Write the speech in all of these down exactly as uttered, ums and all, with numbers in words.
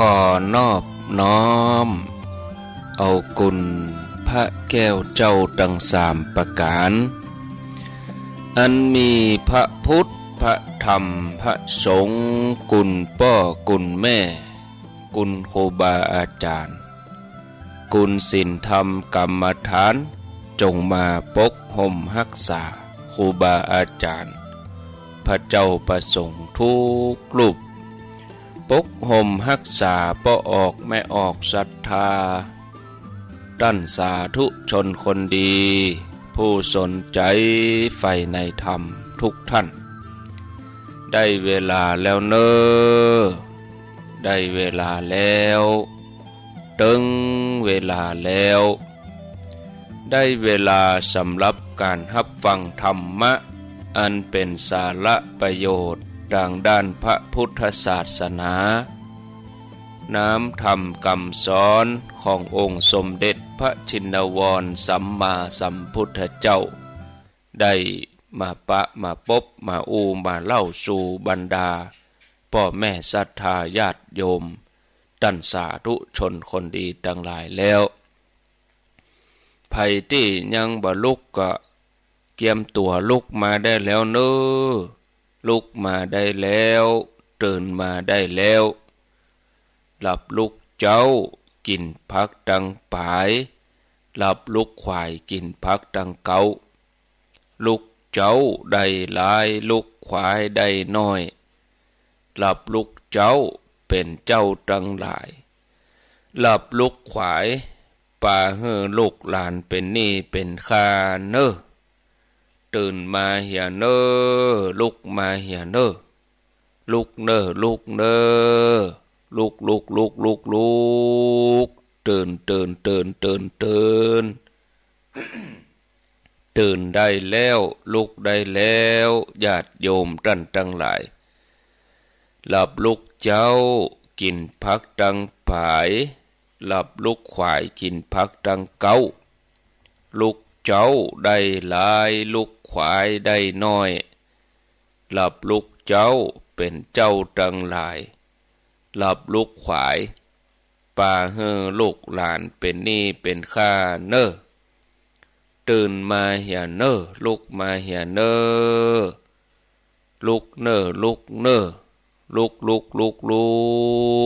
ขอนอบน้อมเอาคุณพระแก้วเจ้าตังสามประก๋าน อันมีพระพุทธ พระธรรม พระสงฆ์ คุณป้อ คุณแม่ คุณครูบาอาจ๋ารย์ คุณศีลธรรมกรรมฐาน จงมาปกห่มฮักษาครูบาอาจ๋ารย์ พระเจ้าพระสงฆ์กู้รูป ปกห่มฮักษาป้อออกแม่ออกศรัทธา ต้านสาธุชนคนดี ผู้สนใจ๋ใฝ่ในธรรมกู้ต้าน ได้เวลาแล้วเน่อ ได้เวลาแล้ว เถิงเวลาแล้ว ได้เวลาสำหรับก๋านฮับฟังธรรมะ อันเป๋นสาระประโยชน์ตางด้านพระพุทธศาสนา น้ำธรรมกำสอนขององค์สมเด็จพระชินวรสัมมาสัมพุทธเจ้า ได้มาปะมาปบมาอู้มาเล่าสู่บรรดาป้อแม่ศรัทธาญาติโยม ต้านสาธุชนคนดีตังหลายแล้ว ใผตี้ยังบ่ลุกก็เกียมตั๋วลุกมาได้แล้วเน่อ ลุกมาได้แล้ว ตื่นมาได้แล้ว หลับลุกเจ๊ากิ๋นผักตังป๋าย หลับลุกขวายกิ๋นผักตังเก๊า ลุกเจ๊าได้หลาย ลุกขวายได้น้อย หลับลุกเจ๊าเป๋นเจ้าตังหลาย หลับลุกขวาย ปาหื้อลูกหลานเป๋นหนี้เป๋นค่าเน่อ ตื่นมาเหียเน่อ ลุกมาเหียเน่อ ลุกเน่อ ลุกเน่อ ลุก ลุก ลุก ลุก ลุก ตื่น ตื่น ตื่น ตื่น ตื่น ตื่นได้แล้ว ลุกได้แล้ว ญาติโยมต้านตังหลาย หลับลุกเจ๊ากิ๋นผักตังป๋าย หลับลุกขวายกิ๋นผักตังเก๊า ลุกเจ๊าได้หลาย ลุกขวายได้น้อย หลับลุกเจ๊าเป๋นเจ้าตังหลาย หลับลุกขวาย ปาหื้อลูกหลานเป๋นหนี้เป๋นค่าเน่อ ตื่นมาเหียเน่อ ลุกมาเหียเน่อ ลุกเน่อ ลุกเน่อ ลุก ลุก ลุก ลุ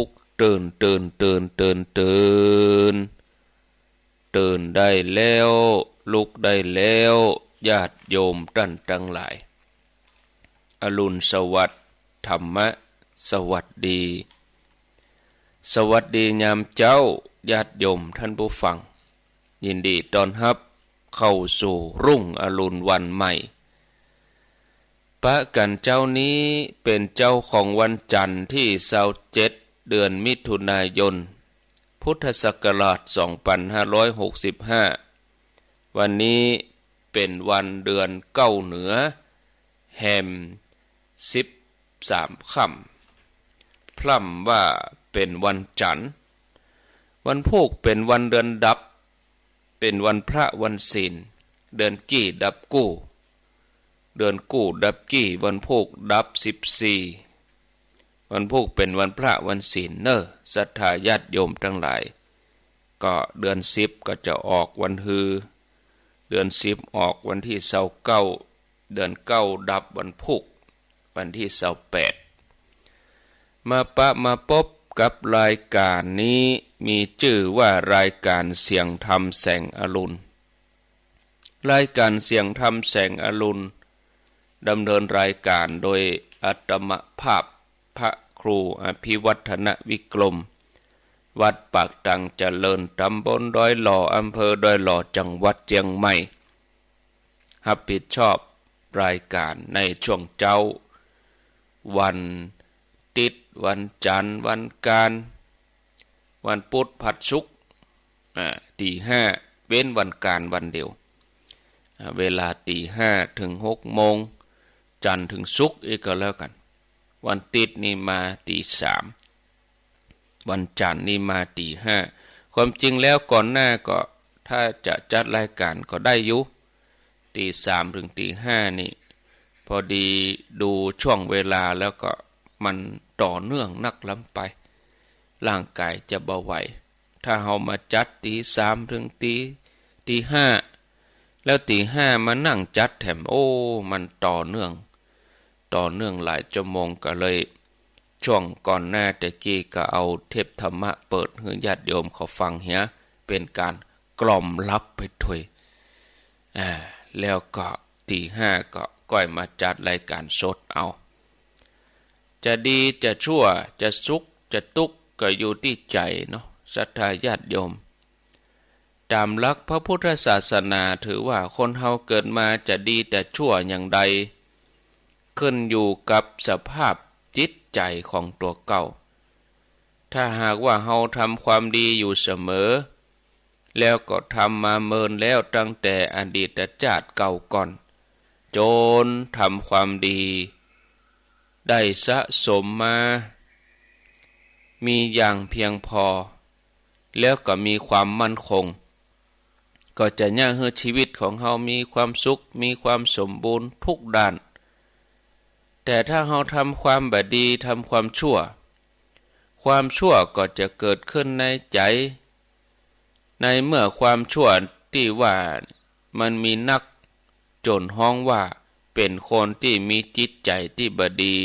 ก ตื่น ตื่น ตื่น ตื่น ตื่น ตื่นได้แล้ว ลุกได้แล้ว ญาติโยมต้านตังหลาย อรุณสวัสดิ์ ธรรมะสวัสดี สวัสดียามเจ๊า ญาติโยมต้านผู้ฟัง ยินดีต้อนฮับเข้าสู่รุ่งอรุณวันใหม่ ปะกั๋นเจ๊านี้เป๋นเจ๊าของวันจันทร์ตี้ซาวเจ็ด เดือนมิถุนายน พุทธศักราชสองปันห้าร้อยหกสิบห้า วันนี้เป๋นวันเดือนเก๊าเหนือ แฮมสิบสามค่ำ พร่ำว่าเป๋นวันจันทร์ วันพูกเป๋นวันเดือนดับ เป๋นวันพระวันศีล เดือนกี้ดับกู้ เดือนกู้ดับกี้ วันพูกดับสิบสี่ วันพูกเป๋นวันพระวันศีลเน่อ ศรัทธาญาติโยมตังหลาย ก็เดือนสิบก็จะออกวันฮือ เดือนสิบออกวันตี้ซาวเก๊า เดือนเก๊าดับวันพูก วันตี้ซาวแปด มาปะมาปบกับรายก๋านนี้ มีจื้อว่ารายก๋านเสียงธรรมแสงอรุณ รายก๋านเสียงธรรมแสงอรุณ ดำเนินรายก๋านโดยอาตมาภาพพระครูอภิวัฒนวิกรม วัดปากตังเจริญ ตำบลดอยหล่อ อำเภอดอยหล่อ จังหวัดเจียงใหม่ ฮับผิดชอบรายก๋านในช่วงเจ๊า วันติ๊ด วันจันทร์ วันอังคาร วันพุธ พฤหัส ศุกร์ อ่า ตีห้า เว้นวันอังคารวันเดียว อ่า เวลาตีห้าเถิงหกโมง จันทร์เถิงศุกร์อีกก็แล้วกั๋น วันติ๊ดนี่มาตีสาม วันจันทร์นี่มาตีห้า ความจริงแล้วก่อนหน้าก็ ถ้าจะจัดรายก๋านก็ได้อยู่ ตีสามเถิงตีห้านี่ พอดีดูช่วงเวลาแล้วก็มันต่อเนื่องนักล้ำไป ร่างก๋ายจะบ่ไหว ถ้าเฮามาจัดตี๋สามเถิงตี๋ ตี๋ห้า แล้วตี๋ห้ามานั่งจัดแถม โอ้ มันต่อเนื่อง ต่อเนื่องหลายจั่วโมง ก็เลย ช่วงก่อนหน้าตะกี้ก็เอาเทปธรรมะเปิดหื้อญาติโยมเขาฟังเหีย เป๋นก๋านกล่อมหลับไปตวย อ่า แล้วก็ตี๋ห้าก็ก้อยมาจัดรายก๋านสดเอา จะดีจะชั่ว จะสุขจะตุ๊กข์ ก็อยู่ตี้ใจ๋เนาะ ศรัทธาญาติโยม ต๋ามหลักพระพุทธศาสนาถือว่าคนเฮาเกิดมาจะดีจะชั่วอย่างใด ขึ้นอยู่กับสภาพจิตใจ๋ของตั๋วเก่า ถ้าหากว่าเฮาทำความดีอยู่เสมอ แล้วก็ทำมาเมินแล้วตั้งแต่อดีตจาติเก่าก่อน จ๋นทำความดีได้สะสมมา มีอย่างเพียงพอ แล้วก็มีความมั่นคง ก็จะเยียะหื้อชีวิตของเฮามีความสุข มีความสมบูรณ์ทุกด้าน แต่ถ้าเฮาทำความบ่ดี ทำความชั่ว ความชั่วก็จะเกิดขึ้นในใจ๋ ในเมื่อความชั่วตี้ว่ามันมีนัก จ๋นฮ้องว่าเป๋นคนตี้มีจิตใจ๋ตี้บ่ดี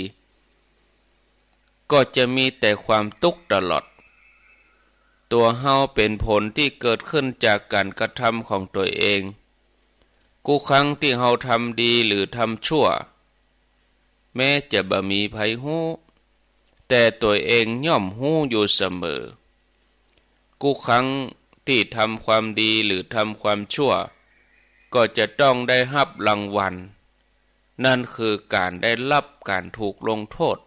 ก็จะมีแต่ความตุ๊กข์ตลอด ตั๋วเฮาเป๋นผลตี้เกิดขึ้นจากก๋านกระทำของตั๋วเอง กู้ครั้งตี้เฮาทำดีหรือทำชั่ว แม้จะบ่มีใผฮู้ แต่ตั๋วเองย่อมฮู้อยู่เสมอ กู้ครั้งตี้ทำความดีหรือทำความชั่ว ก็จะต้องได้ฮับรางวัล นั่นคือก๋านได้ฮับก๋านถูกลงโต้ษ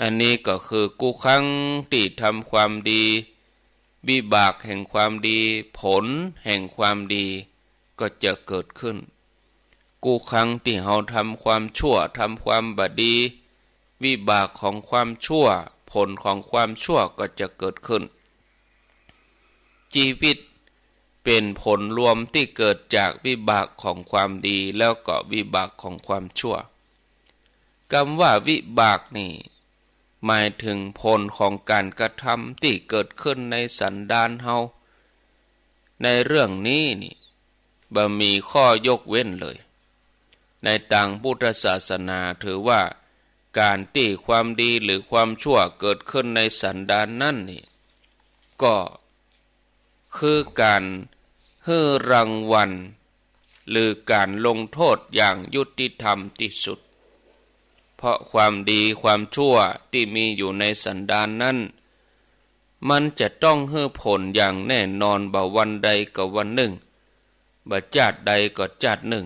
อันนี้ก็คือกู้ครั้งตี้ทำความดี วิบากแห่งความดี ผลแห่งความดีก็จะเกิดขึ้น กู้ครั้งตี้เฮาทำความชั่ว ทำความบ่ดี วิบากของความชั่ว ผลของความชั่วก็จะเกิดขึ้น จีวิตเป๋นผลรวมตี้เกิดจากวิบากของความดี แล้วก็วิบากของความชั่ว กำว่าวิบากนี่ หมายเถิงผลของก๋านกระทำตี้เกิดขึ้นในสันดานเฮา ในเรื่องนี้นี่ บ่มีข้อยกเว้นเลย ในตางพุทธศาสนาถือว่าก๋านตี้ความดีหรือความชั่วเกิดขึ้นในสันดานนั้นนี่ ก็คือก๋านหื้อรางวัล หรือก๋านลงโต้ษอย่างยุติธรรมตี้สุด เพราะความดีความชั่วตี้มีอยู่ในสันดานนั้น มันจะต้องหื้อผลอย่างแน่นอน บ่วันใดก็วันนึ่ง บ่จาติใดก็จาตินึ่ง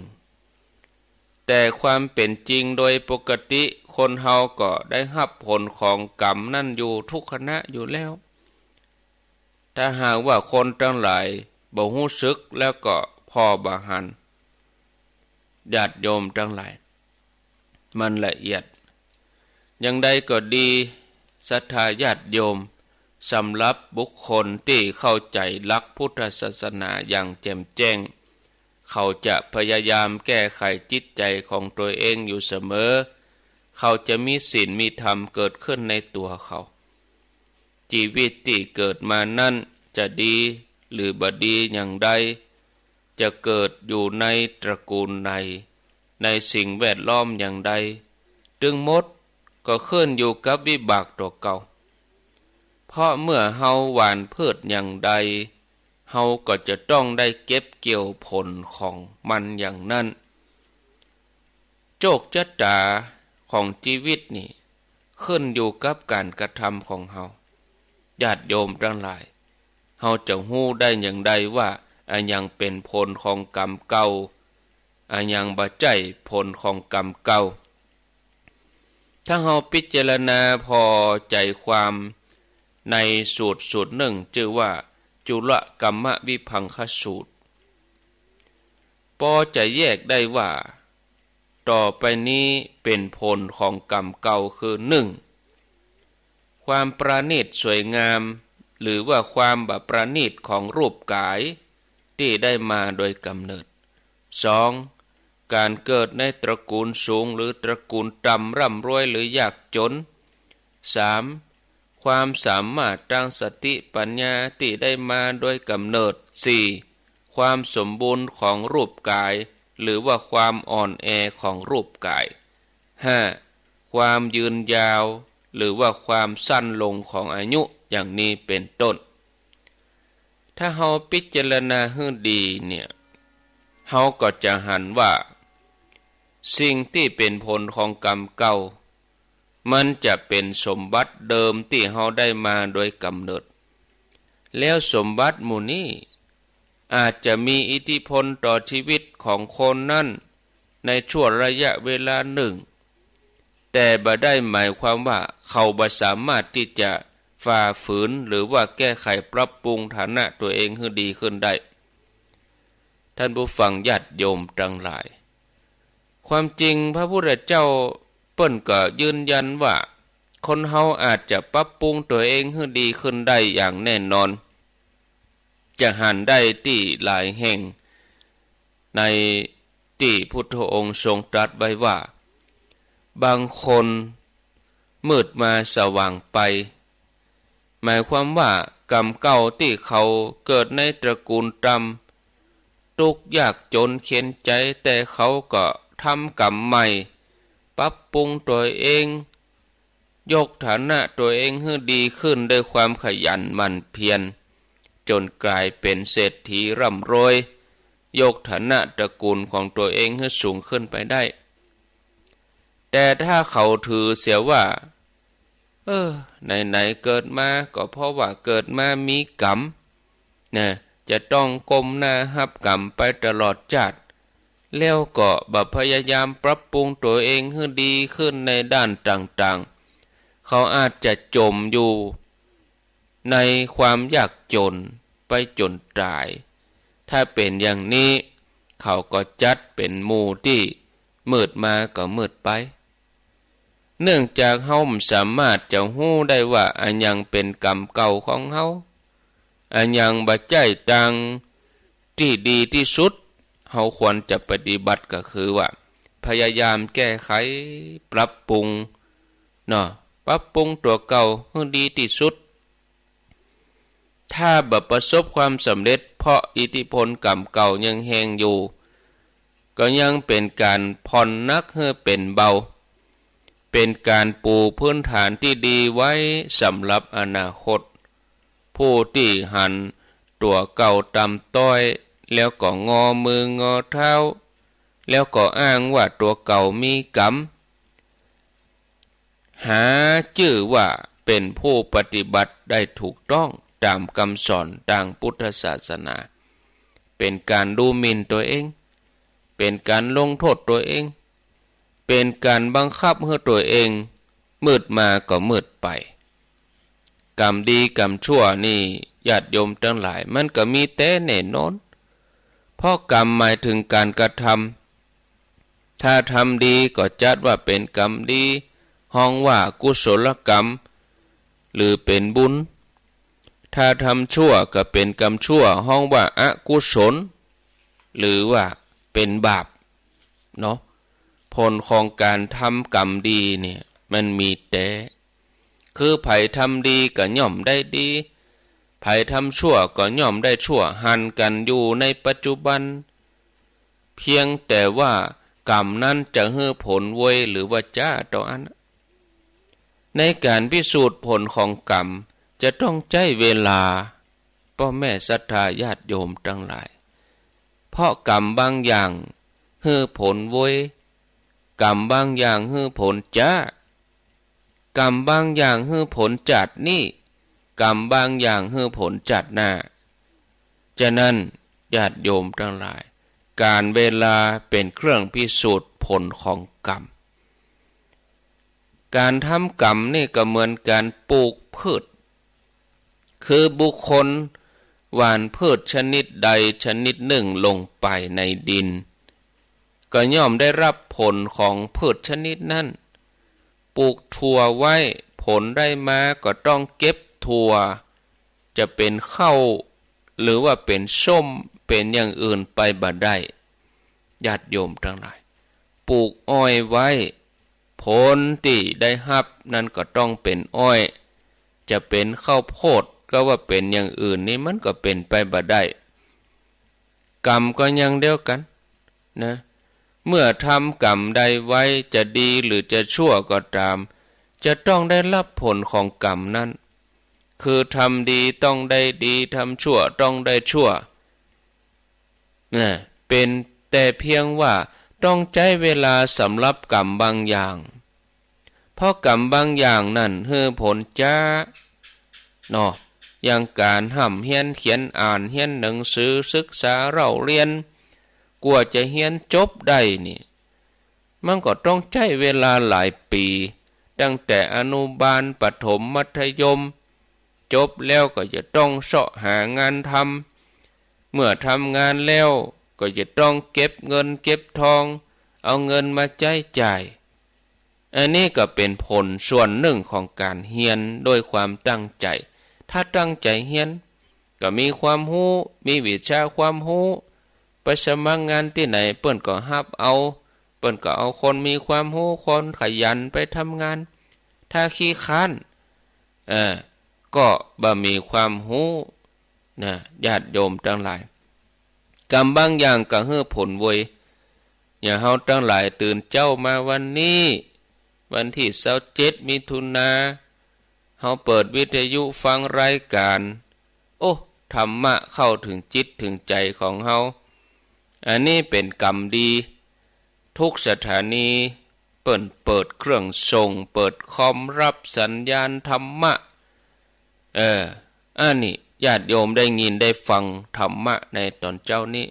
แต่ความเป๋นจริงโดยปกติคนเฮาก็ได้ฮับผลของกรรมนั้นอยู่ทุกขณะอยู่แล้ว ถ้าหากว่าคนตังหลายบ่ฮู้สึกแล้วก็ผ่อบ่หัน ญาติโยมตังหลาย มันละเอียด อย่างใดก็ดี ศรัทธาญาติโยม สำหรับบุคคลตี้เข้าใจ๋หลักพุทธศาสนาอย่างแจ่มแจ้ง เขาจะพยายามแก้ไขจิตใจ๋ของตั๋วเองอยู่เสมอ เขาจะมีศีลมีธรรมเกิดขึ้นในตั๋วเขา จีวิตตี้เกิดมานั้นจะดีหรือบ่ดีอย่างใด จะเกิดอยู่ในตระกูลใด ในสิ่งแวดล้อมอย่างใด ตึงหมดก็ขึ้นอยู่กับวิบากตั๋วเก่า เพราะเมื่อเฮาหว่านพืชอย่างใด เฮาก็จะต้องได้เก็บเกี่ยวผลของมันอย่างนั้น โจคจะต๋าของจีวิตนี่ ขึ้นอยู่กับก๋านกระทำของเฮา ญาติโยมตังหลาย เฮาจะฮู้ได้อย่างใดว่าอะหยังเป๋นผลของกรรมเก่า อะหยังบ่ใจ้ผลของกรรมเก่า ถ้าเฮาพิจารณาผ่อใจ๋ความในสูตรสูตรนึ่งจื้อว่าจุลกัมมวิภังคสูตร ปอจะแยกได้ว่า ต่อไปนี้เป๋นผลของกรรมเก่าคือ นึ่ง ความประณีตสวยงาม หรือว่าความบ่ประณีตของรูปก๋ายตี้ได้มาโดยกำเนิด สอง ก๋านเกิดในตระกูลสูงหรือตระกูลต่ำ ร่ำรวยหรือยากจ๋น สาม ความสามารถตางสติปัญญาตี้ได้มาโดยก๋ำเนิด สี่ ความสมบูรณ์ของรูปก๋าย หรือว่าความอ่อนแอของรูปก๋าย ห้า ความยืนยาว หรือว่าความสั้นลงของอายุ อย่างนี้เป๋นต้น ถ้าเฮาพิจารณาหื้อดีเนี่ย เฮาก็จะหันว่า สิ่งตี้เป๋นผลของกรรมเก่า มันจะเป๋นสมบัติเดิมตี้เฮาได้มาโดยก๋ำเนิด แล้วสมบัติหมู่นี้อาจจะมีอิทธิพลต่อชีวิตของคนนั้นในชั่วระยะเวลานึ่ง แต่บ่ได้หมายความว่าเขาบ่สามารถตี้จะฝ่าฝืนหรือว่าแก้ไขปรับปรุงฐานะตั๋วเองหื้อดีขึ้นได้ ท่านผู้ฟังญาติโยมตังหลาย ความจริงพระพุทธเจ้าเปิ้นก็ยืนยันว่า คนเฮาอาจจะปรับปรุงตั๋วเองหื้อดีขึ้นได้อย่างแน่นอน จะหันได้ตี้หลายแห่ง ในตี้พุทธองค์ทรงตรัสไว้ว่า บางคนมืดมาสว่างไป หมายความว่ากรรมเก่าตี้เขาเกิดในตระกูลต่ำ ตุ๊กข์ยากจ๋นเข็ญใจ๋ แต่เขาก็ทำกรรมใหม่ ปรับปรุงตั๋วเอง ยกฐานะตั๋วเองหื้อดีขึ้นด้วยความขยันหมั่นเพียร จ๋นก๋ายเป๋นเศรษฐีร่ำรวย ยกฐานะตระกูลของตั๋วเองหื้อสูงขึ้นไปได้ แต่ถ้าเขาถือเสียว่า เออ ไหนๆ เกิดมาก็เพราะว่าเกิดมามีกรรม นะ จะต้องก้มหน้าฮับกรรมไปตลอดจาติ แล้วก็บ่พยายามปรับปรุงตั๋วเองหื้อดีขึ้นในด้านต่างๆ เขาอาจจะจ๋มอยู่ในความยากจ๋นไปจ๋นต๋าย ถ้าเป๋นอย่างนี้ เขาก็จัดเป๋นหมู่ตี้มืดมาก็มืดไป เนื่องจากเฮาบ่สามารถจะฮู้ได้ว่าอะหยังเป๋นกรรมเก่าของเฮา อะหยังบ่ใจ้ตางตี้ดีตี้สุด เฮาควรจะปฏิบัติก็คือว่า พยายามแก้ไขปรับปรุงเนาะ ปรับปรุงตั๋วเก่าหื้อดีตี้สุด ถ้าบ่ประสบความสำเร็จ เพราะอิทธิพลกรรมเก่ายังแฮงอยู่ ก็ยังเป๋นก๋านผ่อนหนักหื้อเป๋นเบา เป๋นก๋านปูพื้นฐานตี้ดีไว้สำหรับอนาคต ผู้ตี้หันตั๋วเก่าต่ำต้อย แล้วก็งอมืองอเท้า แล้วก็อ้างว่าตั๋วเก่ามีกรรม หาจื้อว่าเป๋นผู้ปฏิบัติได้ถูกต้องต๋ามกำสอนตางพุทธศาสนา เป๋นก๋านดูหมิ่นตั๋วเอง เป๋นก๋านลงโต้ษตั๋วเอง เป๋นก๋านบังคับหื้อตั๋วเองมืดมาก็มืดไป กรรมดีกรรมชั่วนี่ญาติโยมตังหลาย มันก็มีแต๊แน่นอน เพราะกรรมหมายเถิงก๋านกระทำ ถ้าทำดีก็จัดว่าเป๋นกรรมดี ฮ้องว่ากุศลกรรม หรือเป๋นบุญ ถ้าทำชั่วก็เป๋นกรรมชั่ว ฮ้องว่าอกุศล หรือว่าเป๋นบาปเนาะ ผลของก๋านทำกรรมดีเนี่ยมันมีแต๊ คือใผทำดีก็ย่อมได้ดี ใผทำชั่วก็ย่อมได้ชั่ว หันกั๋นอยู่ในปัจจุบัน เพียงแต่ว่ากรรมนั้นจะหื้อผลโวยหรือว่าจ๊าเต้าอั้น ในก๋านพิสูจน์ผลของกรรมจะต้องใจ๊เวลา ป้อแม่ศรัทธาญาติโยมตังหลาย เพราะกรรมบางอย่างหื้อผลโวย กรรมบางอย่างหื้อผลจ๊า กรรมบางอย่างหื้อผลจาตินี้ กรรมบางอย่างหื้อผลจาติหน้า ฉะนั้นญาติโยมตังหลาย ก๋านเวลาเป๋นเครื่องพิสูจน์ผลของกรรม ก๋านทำกรรมนี่ก็เหมือนก๋านปลูกพืช คือบุคคลหว่านพืชชนิดใดชนิดนึ่งลงไปในดิน ก็ย่อมได้ฮับผลของพืชชนิดนั้น ปลูกถั่วไว้ ผลได้มาก็ต้องเก็บถั่ว จะเป๋นข้าว หรือว่าเป๋นส้ม เป๋นอย่างอื่นไปบ่ได้ ญาติโยมตังหลาย ปลูกอ้อยไว้ ผลตี้ได้ฮับนั้นก็ต้องเป๋นอ้อย จะเป๋นข้าวโพด ก็ว่าเป๋นอย่างอื่นนี่มันก็เป๋นไปบ่ได้ กรรมก็อย่างเดียวกั๋นนะ เมื่อทำกรรมใดไว้ จะดีหรือจะชั่วก็ต๋าม จะต้องได้ฮับผลของกรรมนั้น คือทำดีต้องได้ดี ทำชั่วต้องได้ชั่ว นะ เป๋นแต่เพียงว่าต้องใจ๊เวลาสำหรับกรรมบางอย่าง เพราะกรรมบางอย่างนั้นหื้อผลจ๊า เนาะ อย่างก๋านฮ่ำเฮียนเขียนอ่าน เฮียนหนังสือ ศึกษาเล่าเรียน กว่าจะเฮียนจบได้นี่ มันก็ต้องใจ๊เวลาหลายปี๋ ตั้งแต่อนุบาล ประถม มัธยม จบแล้วก็จะต้องเซาะหางานทำ เมื่อทำงานแล้วก็จะต้องเก็บเงินเก็บทอง เอาเงินมาใจ๊จ่าย อันนี้ก็เป๋นผลส่วนนึ่งของก๋านเฮียนด้วยความตั้งใจ๋ ถ้าตั้งใจ๋เฮียน ก็มีความฮู้ มีวิชาความฮู้ ไปสมัครงานตี้ไหนเปิ้นก็ฮับเอา เปิ้นก็เอาคนมีความฮู้ คนขยันไปทำงาน ถ้าขี้คร้าน เออ ก็บ่มีความฮู้ นะ ญาติโยมตังหลาย กรรมบางอย่างก็หื้อผลเว้ย อย่างเฮาตังหลายตื่นเจ๊ามาวันนี้ วันตี้ซาวเจ็ดมิถุนา เฮาเปิดวิทยุฟังรายก๋าน โอ้ ธรรมะเข้าเถิงจิตเถิงใจ๋ของเฮา อันนี้เป๋นกรรมดี ทุกสถานีเปิ้นเปิดเครื่องส่ง เปิดคอมรับสัญญาณธรรมะ เออ อันนี้ญาติโยมได้ยินได้ฟังธรรมะในต๋อนเจ๊านี้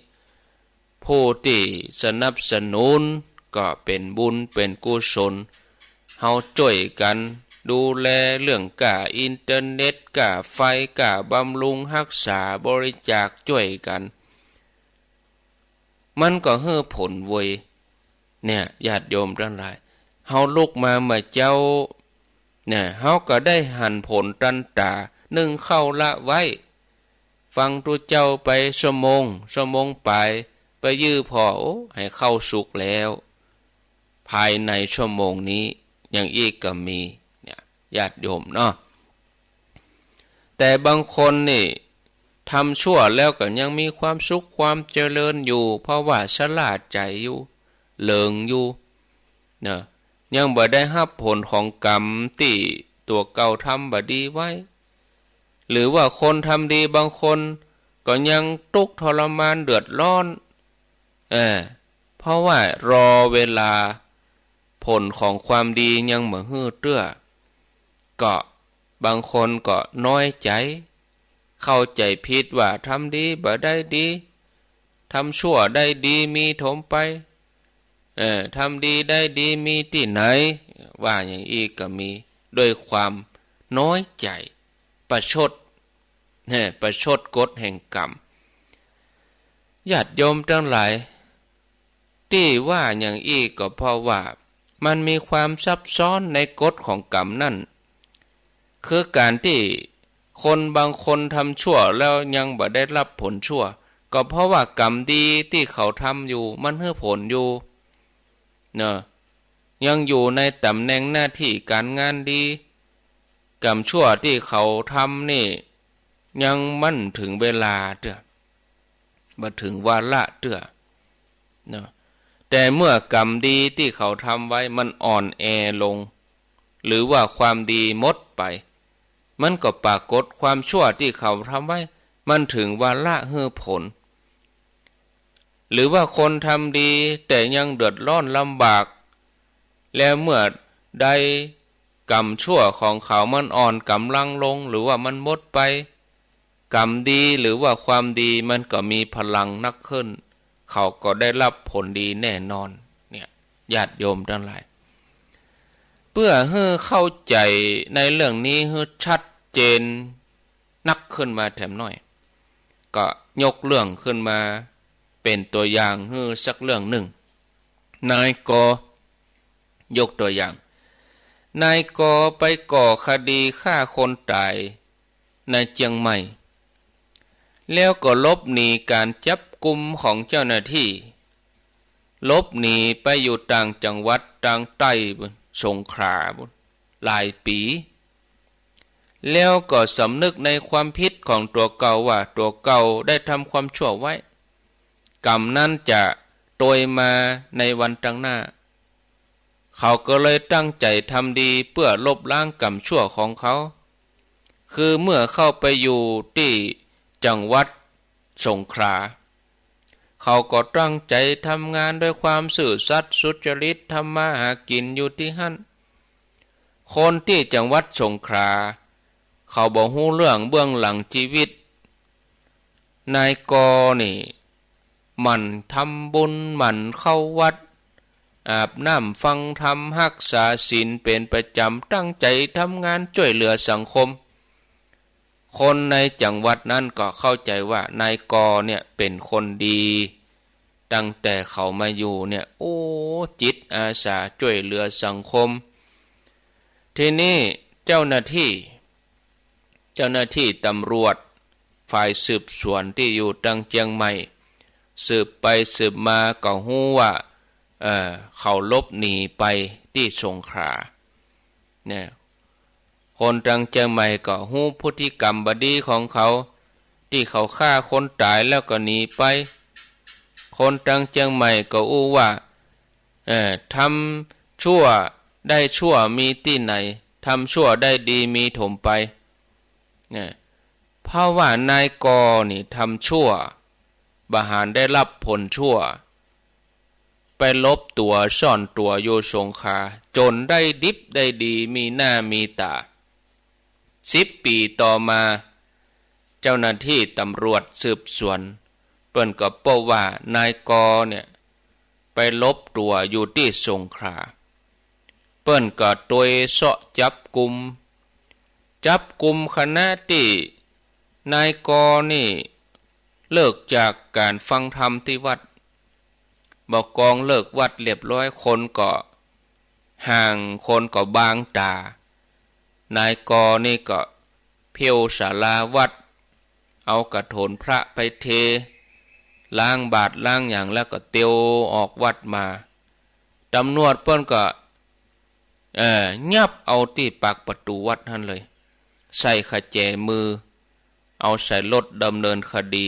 ผู้ตี้สนับสนุนก็เป๋นบุญเป๋นกุศล เฮาจ้วยกั๋นดูแลเรื่องก้าอินเทอร์เน็ต ก้าไฟ ก้าบำรุงฮักษา บริจาคจ้วยกั๋น มันก็หื้อผลเว้ย เนี่ย ญาติโยมตังหลาย เฮาลุกมาเมื่อเจ๊า เนี่ย เฮาก็ได้หันผลตันต๋า นึ่งข้าวละไว้ ฟังตุ๊เจ้าไปชั่วโมง ชั่วโมงป๋าย ไปยื้อผ่อ โอ้ หื้อข้าวสุกแล้ว ภายในชั่วโมงนี้ อย่างอี้ก็มี เนี่ย ญาติโยมเนาะ แต่บางคนนี่ ทำชั่วแล้วก็ยังมีความสุขความเจริญอยู่ เพราะว่าชะล่าใจ๋อยู่ เหลิงอยู่ นะ ยังบ่ได้ฮับผลของกรรมตี้ตั๋วเก่าทำบ่ดีไว้ หรือว่าคนทำดีบางคนก็ยังตุ๊กข์ทรมานเดือดร้อน เออ เพราะว่ารอเวลา ผลของความดียังบ่หื้อเตื้อ ก็บางคนก็น้อยใจ๋ เข้าใจ๋ผิดว่าทำดีบ่ได้ดี ทำชั่วได้ดีมีถมไป เออ ทำดีได้ดีมีตี้ไหน ว่าอย่างอี้ก็มี ด้วยความน้อยใจ๋ ประชด แน่ ประชดกฎแห่งกรรม ญาติโยมตังหลาย ตี้ว่าอย่างอี้ก็เพราะว่ามันมีความซับซ้อนในกฎของกรรมนั่น คือก๋านตี้คนบางคนทำชั่วแล้วยังบ่ได้ฮับผลชั่ว ก็เพราะว่ากรรมดีตี้เขาทำอยู่มันหื้อผลอยู่ เนาะ ยังอยู่ในต๋ำแหน่งหน้าตี้ก๋านงานดี กรรมชั่วตี้เขาทำนี่ ยังบ่เถิงเวลาเตื้อ บ่เถิงวาระเตื้อ เนาะ แต่เมื่อกรรมดีตี้เขาทำไว้มันอ่อนแอลง หรือว่าความดีหมดไป มันก็ปรากฏความชั่วตี้เขาทำไว้ มันเถิงวาระหื้อผล หรือว่าคนทำดีแต่ยังเดือดร้อนลำบาก แล้วเมื่อใดกรรมชั่วของเขามันอ่อนก๋ำลังลง หรือว่ามันหมดไป กรรมดีหรือว่าความดีมันก็มีพลังนักขึ้น เขาก็ได้ฮับผลดีแน่นอน เนี่ย ญาติโยมตังหลาย เปื้อหื้อเข้าใจ๋ในเรื่องนี้หื้อชัดเจนนักขึ้นมาแถมหน้อย ก็ยกเรื่องขึ้นมาเป๋นตั๋วอย่างหื้อสักเรื่องนึ่ง นายก ยกตั๋วอย่าง นายก ไปก่อคดีฆ่าคนต๋ายในเจียงใหม่ แล้วก็หลบหนีก๋านจับกุมของเจ้าหน้าตี้ หลบหนีไปอยู่ต่างจังหวัดตางใต้ปู๊น สงขลาปู๊น หลายปี๋ แล้วก็สำนึกในความผิดของตั๋วเก่าว่าตั๋วเก่าได้ทำความชั่วไว้ กรรมนั้นจะตวยมาในวันตังหน้า เขาก็เลยตั้งใจ๋ทำดีเปื้อลบล้างกรรมชั่วของเขา คือเมื่อเข้าไปอยู่ตี้จังหวัดสงขลา เขาก็ตั้งใจ๋ทำงานด้วยความซื่อสัตย์สุจริต ทำมาหากิ๋นอยู่ตี้หั้น คนตี้จังหวัดสงขลา เขาบ่ฮู้เรื่องเบื้องหลังจีวิต นายกอนี่ หมั่นทำบุญ หมั่นเข้าวัด อาบน้ำฟังธรรม ฮักษาศีลเป๋นประจ๋ำ ตั้งใจ๋ทำงานจ้วยเหลือสังคม คนในจังหวัดนั้นก็เข้าใจ๋ว่านายกอเนี่ยเป๋นคนดี ตั้งแต่เขามาอยู่เนี่ย โอ้ จิตอาสาจ้วยเหลือสังคม ทีนี้เจ้าหน้าที่ เจ้าหน้าที่ตำรวจฝ่ายสืบสวนตี้อยู่ตังเจียงใหม่ สืบไปสืบมาก็ฮู้ว่า เอ่อ เขาหลบหนีไปตี้สงขลา เนี่ย คนตังเจียงใหม่ก็ฮู้พฤติกรรมบ่ดีของเขา ตี้เขาฆ่าคนต๋ายแล้วก็หนีไป คนตังเจียงใหม่ก็อู้ว่า เอ่อ ทำชั่วได้ชั่วมีตี้ไหน ทำชั่วได้ดีมีถมไป เนี่ย เพราะว่านายกอนี่ทำชั่ว บ่หันได้ฮับผลชั่ว ไปหลบตั๋วซ่อนตั๋วอยู่สงขลา จ๋นได้ดิบได้ดีมีหน้ามีต๋า สิบปี๋ต่อมา เจ้าหน้าที่ตำรวจสืบสวน เปิ้นก็ปบว่านายกอเนี่ย ไปหลบตั๋วอยู่ตี้สงขลา เปิ้นก็ตวยเซาะจับกุม จับกุมขณะตี้นายกอนี่เลิกจากก๋านฟังธรรมตี้วัด บ่ากองเลิกวัดเรียบร้อย คนก็ห่าง คนก็บางต๋า นายกอนี่ก็เผี้ยวศาลาวัด เอากระโถนพระไปเท ล้างบาตรล้างหยังแล้วก็เตียวออกวัดมา ตำรวจเปิ้นก็ เอ่อ ยับเอาตี้ปากประตู๋วัดหั้นเลย ใส่ขะแจมือ เอาใส่รถดำเนินคดี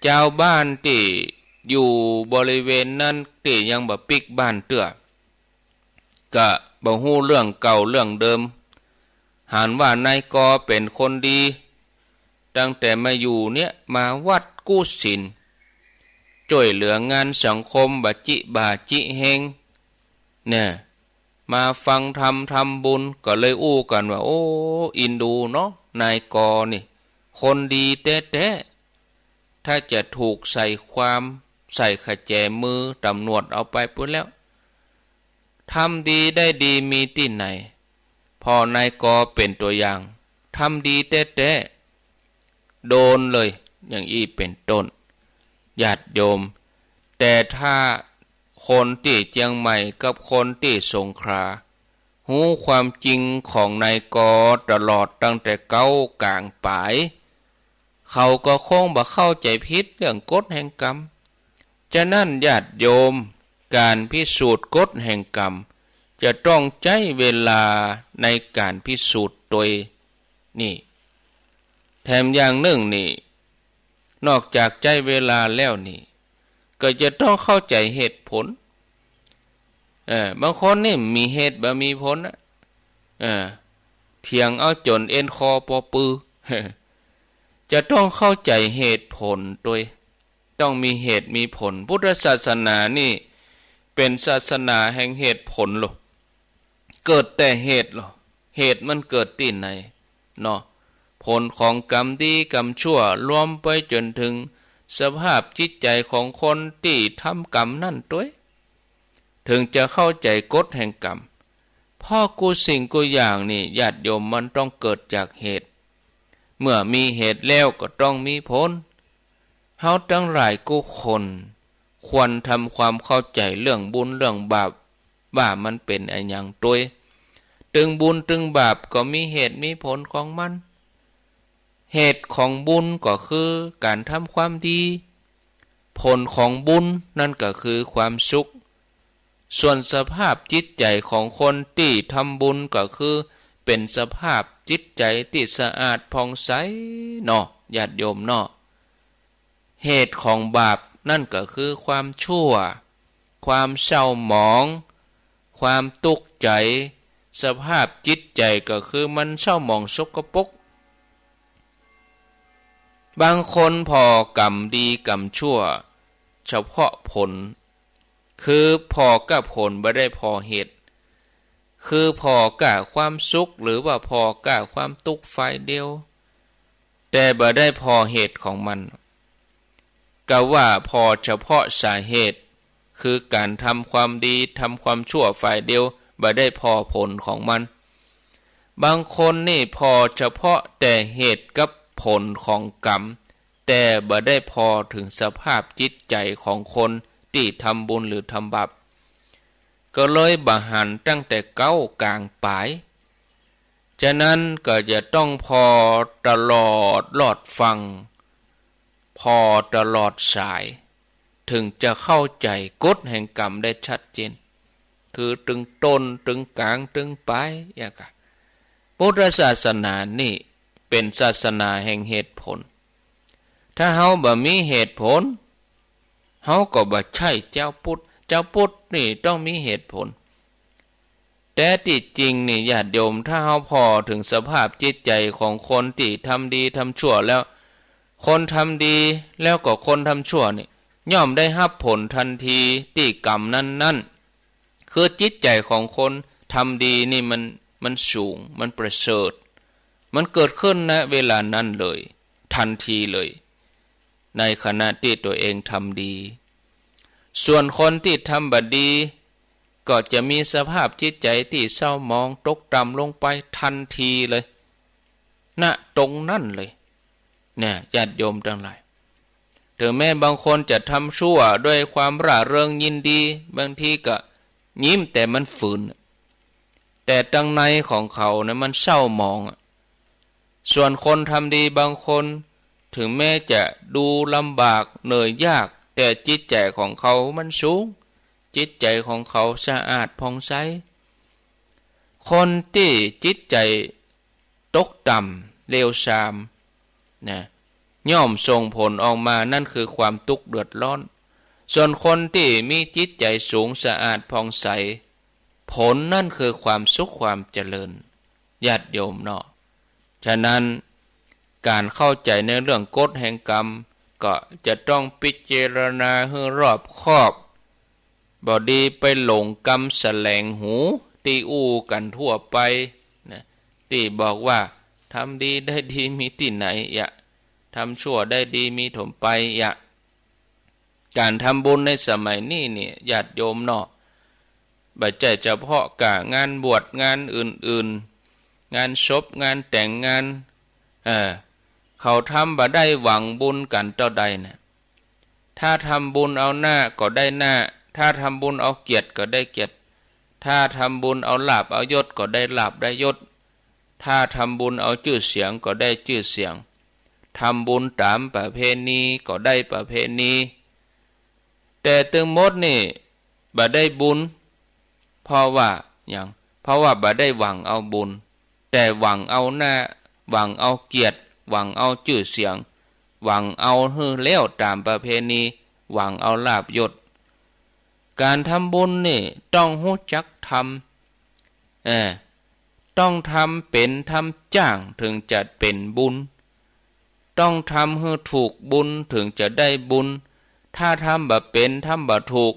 จาวบ้านตี้อยู่บริเวณนั้นตี้ยังบ่ปิ๊กบ้านเตื้อ ก็บ่ฮู้เรื่องเก่าเรื่องเดิม หันว่านายกอเป๋นคนดี ตั้งแต่มาอยู่เนี่ย มาวัดกู้ศีล จ้วยเหลืองานสังคม บ่าจิบ่าจิเฮง เนี่ย มาฟังธรรมทำบุญ ก็เลยอู้กั๋นว่า โอ้ อินดูเนาะ นายกอนี่ คนดีแต๊ๆ ถ้าจะถูกใส่ความ ใส่ขะแจมือ ตำรวจเอาไปปู๊นแล้ว ทำดีได้ดีมีตี้ไหน ผ่อนายกอเป๋นตั๋วอย่าง ทำดีแต๊ๆ โดนเลย อย่างอี้เป๋นต้น ญาติโยม แต่ถ้าคนตี้เจียงใหม่กับคนตี้สงขลา ฮู้ความจริงของนายกอตลอดตั้งแต่เก๊ากลางป๋าย เขาก็คงบ่เข้าใจ๋ผิดเรื่องกฎแห่งกรรม ฉะนั้นญาติโยม ก๋านพิสูจน์กฎแห่งกรรม จะต้องใจ๊เวลาในก๋านพิสูจน์ตวย นี่ แถมอย่างนึ่งนี่ นอกจากใจ๊เวลาแล้วนี่ ก็จะต้องเข้าใจ๋เหตุผล เออ บางคนนี่มีเหตุบ่มีผลนะ เออ เถียงเอาจ๋นเอ็นคอปอปือ จะต้องเข้าใจ๋เหตุผลตวย ต้องมีเหตุมีผล พุทธศาสนานี่เป๋นศาสนาแห่งเหตุผลโล เกิดแต่เหตุโล เหตุมันเกิดตี้ไหนเนาะ ผลของกรรมดีกรรมชั่ว รวมไปจ๋นเถิงสภาพจิตใจ๋ของคนตี้ทำกรรมนั้นตวย เถิงจะเข้าใจ๋กฎแห่งกรรม เพราะกู้สิ่งกู้อย่างนี่ ญาติโยม มันต้องเกิดจากเหตุ เมื่อมีเหตุแล้วก็ต้องมีผล เฮาตังหลายกู้คน ควรทำความเข้าใจ๋เรื่องบุญเรื่องบาป ว่ามันเป๋นอะหยังตวย ตึงบุญตึงบาปก็มีเหตุมีผลของมัน เหตุของบุญก็คือก๋านทำความดี ผลของบุญนั่นก็คือความสุข ส่วนสภาพจิตใจ๋ของคนตี้ทำบุญก็คือเป๋นสภาพ จิตใจ๋ตี้สะอาดผ่องใสเนาะ ญาติโยมเนาะ เหตุของบาปนั้นก็คือความชั่ว ความเศร้าหมอง ความตุ๊กข์ใจ๋ สภาพจิตใจ๋ก็คือมันเศร้าหมองสกปรก บางคนผ่อกรรมดีกรรมชั่ว เฉพาะผล คือผ่อก้าผลบ่ได้ผ่อเหตุ คือผ่อก้าความสุขหรือว่าผ่อก้าความตุ๊กข์ฝ่ายเดียว แต่บ่ได้ผ่อเหตุของมัน กาว่าผ่อเฉพาะสาเหตุ คือก๋านทำความดีทำความชั่วฝ่ายเดียว บ่ได้ผ่อผลของมัน บางคนนี่ผ่อเฉพาะแต่เหตุกับผลของกรรม แต่บ่ได้ผ่อเถิงสภาพจิตใจ๋ของคนตี้ทำบุญหรือทำบาป ก็เลยบ่หันตั้งแต่เก๊ากลางป๋าย ฉะนั้นก็จะต้องผ่อตลอดลอดฟั่ง ผ่อตลอดสาย เถิงจะเข้าใจ๋กฎแห่งกรรมได้ชัดเจน คือเถิงต้นเถิงกลางเถิงป๋าย อย่างกะ พุทธศาสนานี่เป๋นศาสนาแห่งเหตุผล ถ้าเฮาบ่มีเหตุผล เฮาก็บ่ใจ้จาวพุทธ จาวพุทธนี่ต้องมีเหตุผล แต่ตี้จริงนี่ญาติโยม ถ้าเฮาผ่อเถิงสภาพจิตใจ๋ของคนตี้ทำดีทำชั่วแล้ว คนทำดีแล้วก็คนทำชั่วนี่ ย่อมได้ฮับผลตันทีตี้กรรมนั้นๆ คือจิตใจ๋ของคนทำดีนี่มัน มันสูง มันประเสริฐ มันเกิดขึ้น ณ เวลานั้นเลย ตันทีเลย ในขณะตี้ตั๋วเองทำดี ส่วนคนตี้ทำบ่ดี ก็จะมีสภาพจิตใจ๋ตี้เศร้าหมองตกต่ำลงไปตันทีเลย ณ ตรงนั้นเลย เนี่ย ญาติโยมตังหลาย เถิงแม้บางคนจะทำชั่วด้วยความร่าเริงยินดี บางทีก็ยิ้มแต่มันฝืน แต่ตังในของเขานะมันเศร้าหมองอะ ส่วนคนทำดีบางคน เถิงแม้จะดูลำบากเหนื่อยยาก แต่จิตใจ๋ของเขามันสูง จิตใจ๋ของเขาสะอาดผ่องใส คนตี้จิตใจ๋ตกต่ำเลวทรามนะ ย่อมส่งผลออกมา นั่นคือความตุ๊กข์เดือดร้อน ส่วนคนตี้มีจิตใจ๋สูงสะอาดผ่องใส ผลนั่นคือความสุขความเจริญ ญาติโยมเนาะ ฉะนั้นก๋านเข้าใจ๋ในเรื่องกฎแห่งกรรม ก็จะต้องพิจารณาหื้อรอบคอบ บ่ดีไปหลงกำแสลงหูตี้อู้กั๋นทั่วไปนะ ตี้บอกว่า ทำดีได้ดีมีตี้ไหนยะ ทำชั่วได้ดีมีถมไปยะ ก๋านทำบุญในสมัยนี้เนี่ย ญาติโยมเนาะ บ่ใจ้เฉพาะก้างานบวชงานอื่นๆ งานศพงานแต่งงาน เออ เขาทำบ่ได้หวังบุญกั๋นเต้าใดนะ ถ้าทำบุญเอาหน้าก็ได้หน้า ถ้าทำบุญเอาเกียรติก็ได้เกียรติ ถ้าทำบุญเอาลาภเอายศก็ได้ลาภได้ยศ ถ้าทำบุญเอาจื้อเสียงก็ได้จื้อเสียง ทำบุญต๋ามประเพณีก็ได้ประเพณี แต่ตึงหมดนี่บ่ได้บุญ เพราะว่าหยัง เพราะว่าบ่ได้หวังเอาบุญ แต่หวังเอาหน้า หวังเอาเกียรติ หวังเอาจื้อเสียง หวังเอาหื้อแล้วต๋ามประเพณี หวังเอาลาภยศ ก๋านทำบุญนี่ต้องฮู้จักทำ เออ ต้องทำเป๋นทำจ้างเถิงจะเป๋นบุญ ต้องทำหื้อถูกบุญเถิงจะได้บุญ ถ้าทำบ่เป๋นทำบ่ถูก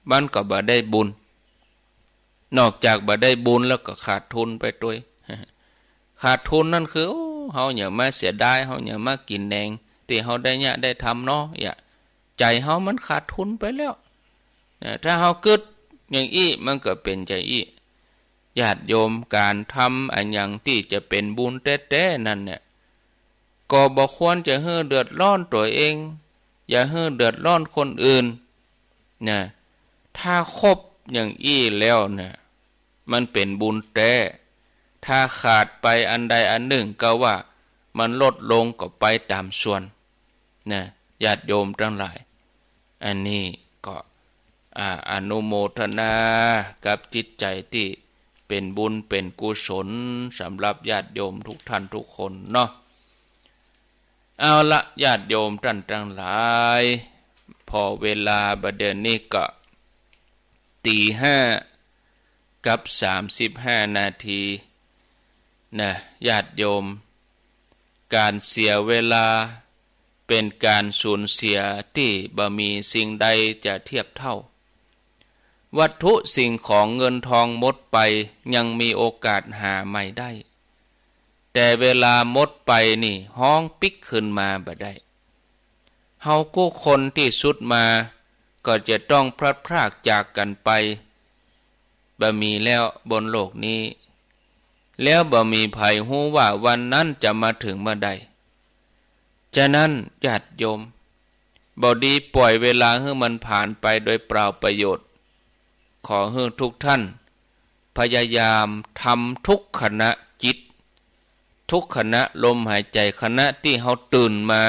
มันก็บ่ได้บุญ นอกจากบ่ได้บุญแล้วก็ขาดทุนไปตวย ขาดทุนนั่นคือ โอ้ เฮาหยังมาเสียดาย เฮาหยังมากิ๋นแหนงตี้เฮาได้เยียะได้ทำเนาะ อย่า ใจ๋เฮามันขาดทุนไปแล้วนะ ถ้าเฮากึ๊ดอย่างอี้มันก็เป๋นจาอี้ ญาติโยม ก๋านทำอะหยังตี้จะเป๋นบุญแต๊ๆ นั่นเนี่ย ก็บ่ควรจะหื้อเดือดร้อนตั๋วเอง อย่าหื้อเดือดร้อนคนอื่นนะ ถ้าครบอย่างอี้แล้วเนี่ย มันเป๋นบุญแต๊ ถ้าขาดไปอันใดอันนึ่งก็ว่ามันลดลงก็ไปต๋ามส่วน นะ ญาติโยมตังหลาย อันนี้ก็ อ่า อนุโมทนากับจิตใจ๋ตี้ เป๋นบุญเป๋นกุศลสำหรับญาติโยมทุกท่านทุกคนเนาะ เอาละ ญาติโยมต้านตังหลาย ผ่อเวลาบ่าเดี่ยวนี้ก็ตี๋ห้ากับสามสิบห้านาทีนะ ญาติโยม ก๋านเสียเวลาเป๋นก๋านสูญเสียตี้บ่มีสิ่งใดจะเทียบเท่า วัตถุสิ่งของเงินทองหมดไปยังมีโอกาสหาใหม่ได้ แต่เวลาหมดไปนี่ฮ้องปิ๊กคืนมาบ่ได้ เฮากู้คนตี้สุดมาก็จะต้องพลัดพรากจากกั๋นไป บ่มีแล้วบนโลกนี้ แล้วบ่มีใผฮู้ว่าวันนั้นจะมาเถิงเมื่อใด ฉะนั้นญาติโยม บ่ดีป่อยเวลาหื้อมันผ่านไปโดยเปล่าประโยชน์ ขอหื้อทุกท่านพยายามทำทุกขณะจิต ทุกขณะลมหายใจ๋ ขณะตี้เฮาตื่นมา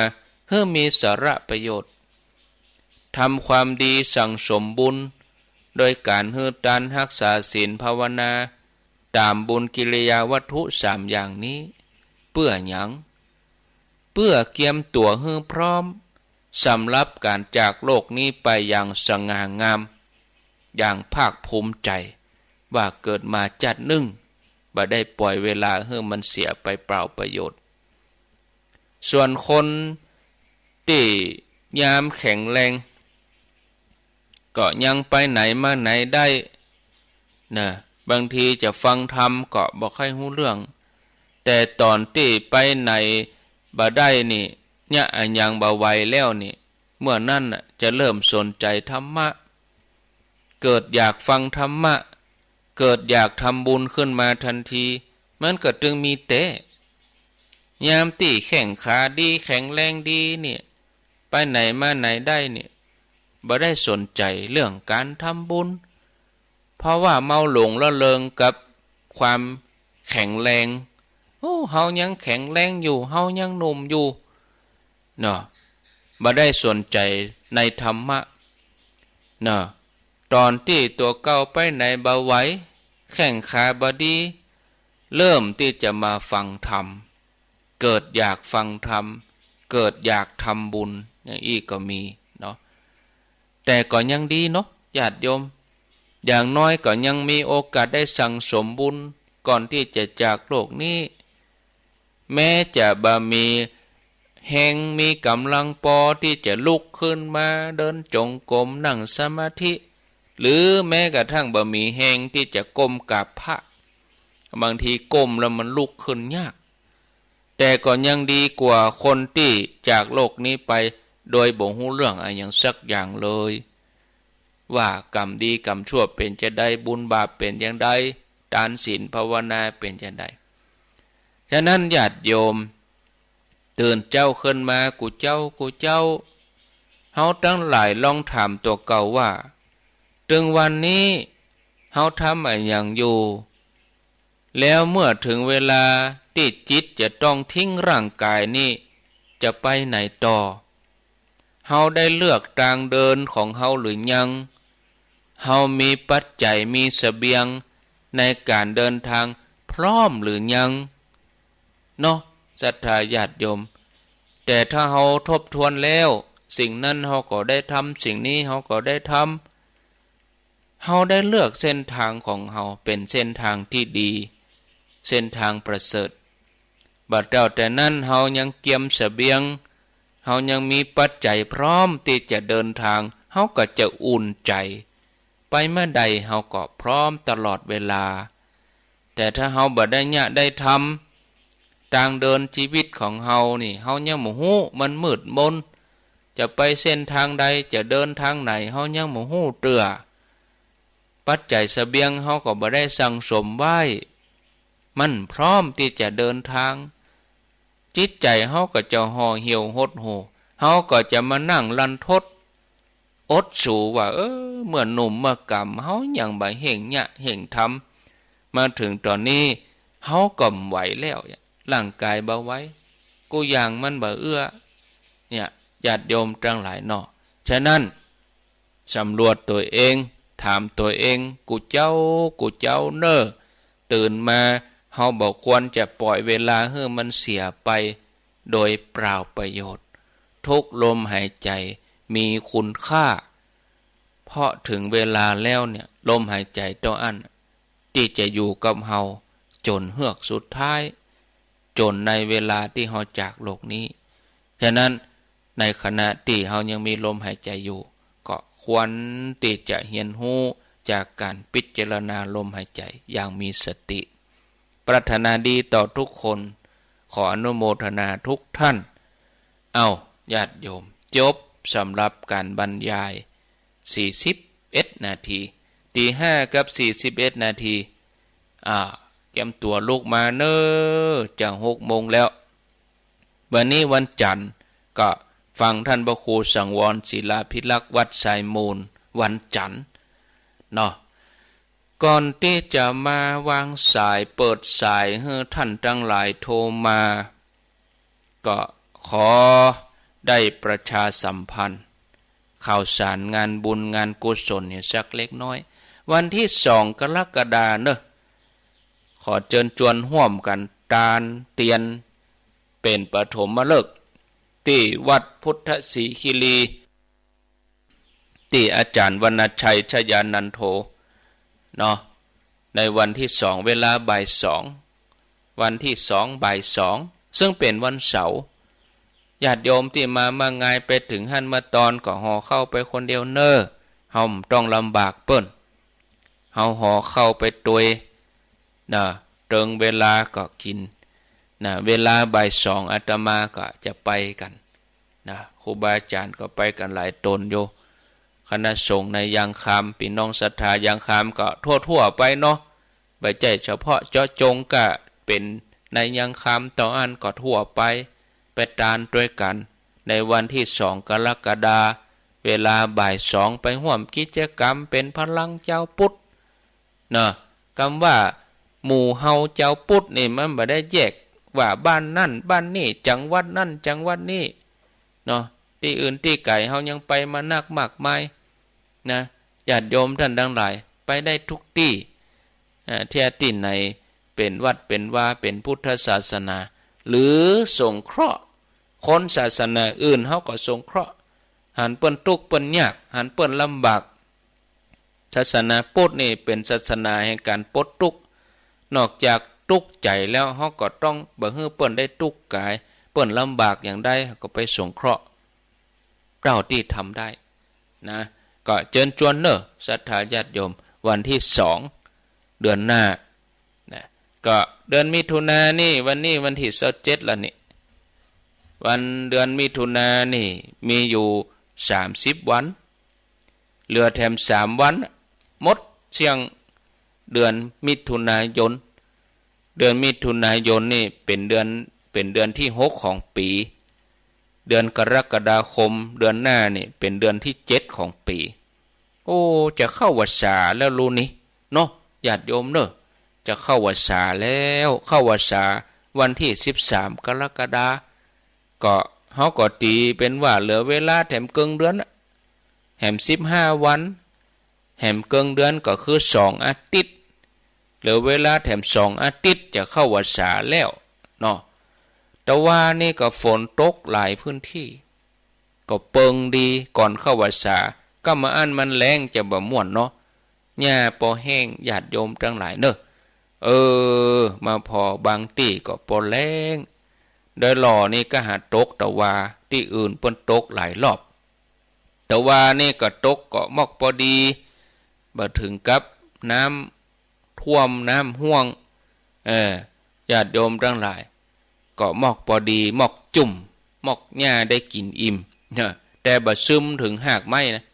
หื้อมีสาระประโยชน์ ทำความดีสั่งสมบุญ โดยก๋านหื้อตาน ฮักษาศีล ภาวนา ต๋ามบุญกิริยาวัตถุสามอย่างนี้ เปื้อหยัง เปื้อเกียมตั๋วหื้อพร้อม สำหรับก๋านจากโลกนี้ไปอย่างสง่างาม อย่างภาคภูมิใจ๋ ว่าเกิดมาจาตินึ่ง บ่ได้ป่อยเวลาหื้อมันเสียไปเปล่าประโยชน์ ส่วนคนตี้ยามแข็งแรง ก็ยังไปไหนมาไหนได้นะ บางทีจะฟังธรรมก็บ่ค่อยฮู้เรื่อง แต่ต๋อนตี้ไปไหนบ่ได้นี่ เยียะอะหยังบ่ไหวแล้วนี่ เมื่อนั้นน่ะจะเริ่มสนใจ๋ธรรมะ เกิดอยากฟังธรรมะ เกิดอยากทำบุญขึ้นมาทันที มันก็ตึงมีแต๊ ยามตี้แข้งขาดีแข็งแรงดีเนี่ย ไปไหนมาไหนได้เนี่ย บ่ได้สนใจ๋เรื่องก๋านทำบุญ เพราะว่าเมาหลงละเริงกับความแข็งแรง โอ้ เฮายังแข็งแรงอยู่ เฮายังหนุ่มอยู่ เนาะ บ่ได้สนใจ๋ในธรรมะ เนาะ ต๋อนตี้ตั๋วเก่าไปไหนบ่ไหว แข้งขาบ่ดี เริ่มตี้จะมาฟังธรรม เกิดอยากฟังธรรม เกิดอยากทำบุญ อย่างอี้ก็มีเนาะ แต่ก็ยังดีเนาะ ญาติโยม อย่างน้อยก็ยังมีโอกาสได้สั่งสมบุญ ก่อนตี้จะจากโลกนี้ แม้จะบ่มีแฮง มีก๋ำลังปอตี้จะลุกขึ้นมาเดินจงกรม นั่งสมาธิ หรือแม้กระทั่งบ่มีแฮงตี้จะก้มกราบพระ บางทีก้มแล้วมันลุกขึ้นยาก แต่ก็ยังดีกว่าคนตี้จากโลกนี้ไปโดยบ่ฮู้เรื่องอะหยังสักอย่างเลย ว่ากรรมดีกรรมชั่วเป๋นจาใด บุญบาปเป๋นจาใด ตานศีลภาวนาเป๋นจาใด ฉะนั้นญาติโยม ตื่นเจ๊าขึ้นมากู้เจ๊ากู้เจ๊า เฮาตังหลายลองถามตั๋วเก่าว่า ตึงวันนี้เฮาทำอะหยังอยู่ แล้วเมื่อเถิงเวลาตี้จิตจะต้องทิ้งร่างก๋ายนี้ จะไปไหนต่อ เฮาได้เลือกตางเดินของเฮาหรือยัง เฮามีปัจจัยมีเสบียงในก๋านเดินตางพร้อมหรือยัง เนาะ ศรัทธาญาติโยม แต่ถ้าเฮาทบทวนแล้ว สิ่งนั้นเฮาก็ได้ทำ สิ่งนี้เฮาก็ได้ทำ เฮาได้เลือกเส้นตางของเฮาเป๋นเส้นตางตี้ดี เส้นตางประเสริฐ บ่าเต้าแต่นั้นเฮายังเกียมเสบียง เฮายังมีปัจจัยพร้อมตี้จะเดินตาง เฮาก็จะอุ่นใจ๋ ไปเมื่อใดเฮาก็พร้อมตลอดเวลา แต่ถ้าเฮาบ่ได้เยียะได้ทำ ตางเดินจีวิตของเฮานี่ เฮายังบ่ฮู้ มันมืดมน จะไปเส้นตางใด จะเดินตางไหน เฮายังบ่ฮู้เตื้อ ปัจจัยเสบียงเฮาก็บ่ได้สั่งสมไว้ มันพร้อมตี้จะเดินตาง จิตใจ๋เฮาก็จะห่อเหี่ยวหดหู่ เฮาก็จะมานั่งรันทด อดสูว่า เออ เมื่อหนุ่มเมื่อกำเฮายังบ่เฮ่งเยียะเฮ่งทำ มาเถิงต๋อนนี้เฮาก็บ่ไหวแล้ว ร่างก๋ายบ่ไหว กู้อย่างมันบ่เอื้อ เนี่ย ญาติโยมตังหลายเนาะ ฉะนั้น สำรวจตั๋วเอง ถามตั๋วเอง กู้เจ๊า กู้เจ๊าเน่อ ตื่นมา เฮาบ่ควรจะปล่อยเวลาหื้อมันเสียไปโดยเปล่าประโยชน์ ทุกลมหายใจ๋มีคุณค่า เพราะเถิงเวลาแล้วเนี่ย ลมหายใจ๋เต้าอั้นตี้จะอยู่กับเฮาจ๋นเฮือกสุดท้าย จ๋นในเวลาตี้เฮาจากโลกนี้ ฉะนั้น ในขณะตี้เฮายังมีลมหายใจ๋อยู่ ก็ควรตี้จะเฮียนฮู้จากก๋านพิจารณาลมหายใจ๋อย่างมีสติ ปรารถนาดีต่อทุกคน ขออนุโมทนาทุกท่าน เอ้า ญาติโยม จบสำหรับก๋านบรรยาย สี่สิบเอ็ดนาที ตีห้ากับสี่สิบเอ็ดนาที อ่า เกียมตั๋วลุกมาเน่อ จะหกโมงแล้ว วันนี้วันจั๋นทร์ ก็ฟังท่านพระครูสังวร ศิลาภิรักษ์ วัดทรายมูล วันจั๋นทร์เนาะ ก่อนตี้จะมาวางสาย เปิดสายหื้อท่านตังหลายโทรมา ก็ขอได้ประชาสัมพันธ์ ข่าวสารงานบุญงานกุศลเนี่ยสักเล็กน้อย วันตี้สองกรกฎาเนอะ ขอเจิญจวนฮ่วมกั๋นตานเตียน เป๋นปฐมฤกษ์ ตี้วัดพุทธศรีคีรี ตี้อาจ๋ารย์วรรณชัย ชยานันโท เนาะ ในวันตี้สอง เวลาบ่ายสอง วันตี้สอง บ่ายสอง ซึ่งเป๋นวันเสาร์ ญาติโยมตี้มามากมาย ไปเถิงหั้นเมื่อตอน ก็ห่อข้าวไปคนเดียวเน่อ เฮาบ่ต้องลำบากเปิ้น เฮาห่อข้าวไปตวย นะ เติงเวลาก็กิ๋น นะ เวลาบ่ายสองอาตมาก็จะไปกั๋น นะ ครูบาอาจ๋ารย์ก็ไปกั๋นหลายต๋นอยู่ คณะสงฆ์ในยางคำ ปี้น้องศรัทธายางคำก็ทั่วๆ ไปเนาะ บ่ใจ้เฉพาะเจาะจงก้าเป๋นในยางคำเต้าอั้น ก็ทั่วไป ไปตานตวยกั๋น ในวันตี้สองกรกฎา เวลาบ่ายสอง ไปฮ่วมกิจกรรมเป๋นพลังจาวพุทธ เนาะ กำว่าหมู่เฮาจาวพุทธนี่มันบ่ได้แยกว่าบ้านนั้นบ้านนี้ จังหวัดนั้นจังหวัดนี้ เนาะ ตี้อื่นตี้ไก๋เฮายังไปมานักมากมาย นะ ญาติโยมต้านตังหลาย ไปได้กู้ตี้ อ่า เทื่อตี้ไหนเป๋นวัดเป๋นวา เป๋นพุทธศาสนา หรือสงเคราะห์คนศาสนาอื่น เฮาก็สงเคราะห์ หันเปิ้นตุ๊กข์เปิ้นยาก หันเปิ้นลำบาก ศาสนาพุทธนี่เป๋นศาสนาแห่งก๋านปลดตุ๊กข์ นอกจากตุ๊กข์ใจ๋แล้ว เฮาก็ต้องบ่หื้อเปิ้นได้ตุ๊กข์ก๋าย เปิ้นลำบากอย่างใด เฮาก็ไปสงเคราะห์เต้าตี้ทำได้ นะ ก็เจิญจวนเน่อ ศรัทธาญาติโยม วันตี้สอง เดือนหน้า นะ ก็เดือนมิถุนานี่ วันนี้วันตี้ซาวเจ็ดแล้วนี่ วัน เดือนมิถุนานี่มีอยู่สามสิบวัน เหลือแถมสามวัน หมดเสี้ยงเดือนมิถุนายน เดือนมิถุนายนนี่เป๋นเดือน เป๋นเดือนตี้หกของปี๋ เดือนกรกฎาคม เดือนหน้านี่เป๋นเดือนตี้เจ็ดของปี๋ โอ้ จะเข้าพรรษาแล้วลูกนี้เนาะ ญาติโยมเน่อ จะเข้าพรรษาแล้ว เข้าพรรษาวันตี้สิบสามกรกฎา ก็เฮาก็ตี๋เป๋นว่าเหลือเวลาแถมเกิ่งเดือนน่ะ แถมสิบห้าวัน แถมเกิ่งเดือนก็คือสองอาทิตย์ เหลือเวลาแถมสองอาทิตย์จะเข้าพรรษาแล้วเนาะ ตะวานี่ก็ฝนตกหลายพื้นตี้ ก็เปิงดีก่อนเข้าพรรษา ก้ามาอั้นมันแล้งจะบ่ม่วนเนาะ หญ้าปอแห้ง ญาติโยมตังหลายเน่อ เออ มาผ่อบางตี้ก็ปอแล้ง โดยหล่อนี่ก็หาตกตะวา ตี้อื่นเปิ้นตกหลายรอบ ตะวานี่ก็ตกก็มอกปอดี บ่เถิงกับน้ำท่วมน้ำห้วง เออ ญาติโยมตังหลาย ก็มอกปอดี มอกจุ่ม มอกหญ้าได้กิ๋นอิ่ม นะ แต่บ่ซึมเถิงฮากไม้นะ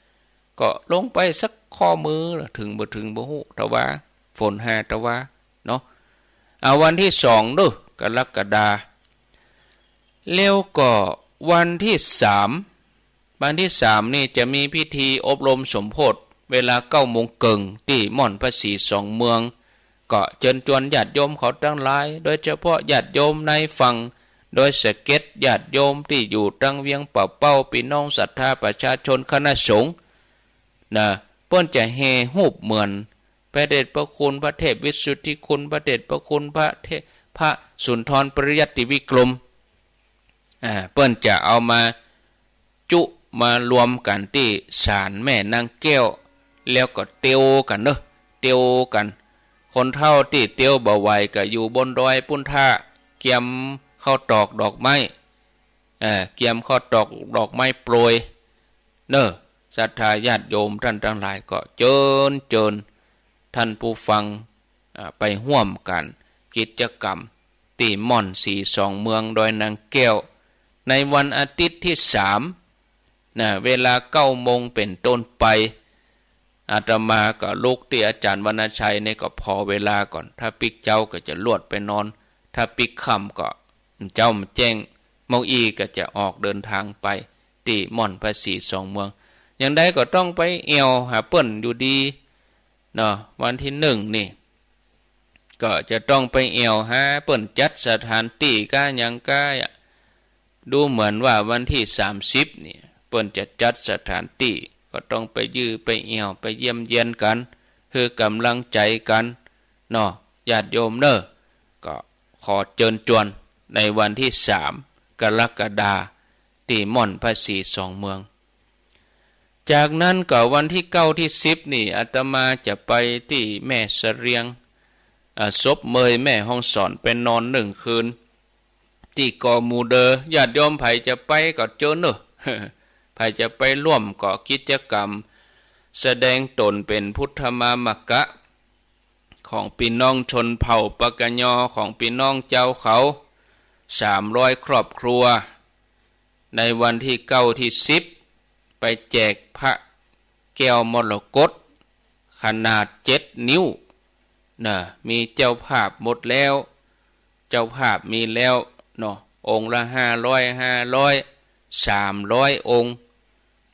ก็ลงไปสักข้อมือละ เถิงบ่เถิงบ่ฮู้ ตะวา ฝนหาตะวาเนาะ เอาวันตี้สองเน่อ กรกฎา แล้วก็วันตี้สาม วันตี้สามนี่จะมีพิธีอบรมสมโภช เวลาเก้าโมงเกิ่ง ตี้ม่อนพระศรีสองเมือง ก็เจิญจวนญาติโยมเขาตังหลาย โดยเฉพาะญาติโยมในฝั่งดอยสะเก็ด ญาติโยมตี้อยู่ตังเวียงป่าเป้า ปี้น้องศรัทธาประชาชนคณะสงฆ์ นะ เปิ้นจะแห่ฮูปเหมือน พระเดชพระคุณพระเทพวิสุทธิคุณ พระเดชพระคุณพระเทพ พระสุนทรปริยัติวิกรม อ่า เปิ้นจะเอามาจุมารวมกั๋นตี้ศาลแม่นางแก้ว แล้วก็เตียวกั๋นเนาะ เตียวกั๋น คนเฒ่าตี้เตียวบ่ไหวก็อยู่บนดอยปุ้นท่า เกียมข้าวตอกดอกไม้ เอ่อ เกียมข้าวตอกดอกไม้โปรย เนาะ ศรัทธาญาติโยมต้านตังหลายก็เจิญ เจิญต้านผู้ฟัง อ่า ไปฮ่วมกั๋นกิจกรรมตี้ม่อนสีสองเมืองดอยนางแก้ว ในวันอาทิตย์ตี้สาม นะ เวลาเก้าโมงเป๋นต้นไป อาตมาก็ลุกตี้อาจ๋ารย์วรรณชัยนี่ก็ผ่อเวลาก่อน ถ้าปิ๊กเจ๊าก็จะลวดไปนอน ถ้าปิ๊กค่ำก็เจ๊ามาแจ้ง เมาอี้ก็จะออกเดินตางไปตี้ม่อนพระสีสองเมือง อย่างใดก็ต้องไปแอ่วหาเปิ้นอยู่ดีเนาะ วันตี้นึ่งนี่ ก็จะต้องไปแอ่วหาเปิ้นจัดสถานตี้ก้าหยังก้าอะ ดูเหมือนว่าวันตี้สามสิบนี่ เปิ้นจะจัดสถานตี้ ก็ต้องไปยื้อไปแอ่วไปเยี่ยมเยียนกั๋น หื้อก๋ำลังใจ๋กั๋นเนาะ ญาติโยมเนาะ ก็ขอเจิญจวนในวันตี้สามกรกฎา ตี้ม่อนพระสีสองเมือง จากนั้นก็วันตี้เก้าตี้สิบนี่ อาตมาจะไปตี้แม่เสลียง อ่า ศพเมยแม่ฮ่องสอนไปนอนนึ่งคืน ตี้กอหมู่เดอ ญาติโยมใผจะไปก็เจิญเนาะ ใผจะไปฮ่วมก็กิจกรรมแสดงต๋นเป๋นพุทธมามกะ ของปี้น้องชนเผ่าปากะยอ ของปี้น้องเจ้าเขา สามร้อยครอบครัว ในวันตี้เก้าตี้สิบ ไปแจกพระแก้วมรกตขนาดเจ็ดนิ้ว นะ มีเจ้าภาพหมดแล้ว เจ้าภาพมีแล้วเนาะ องค์ละห้าร้อย ห้าร้อย สามร้อยองค์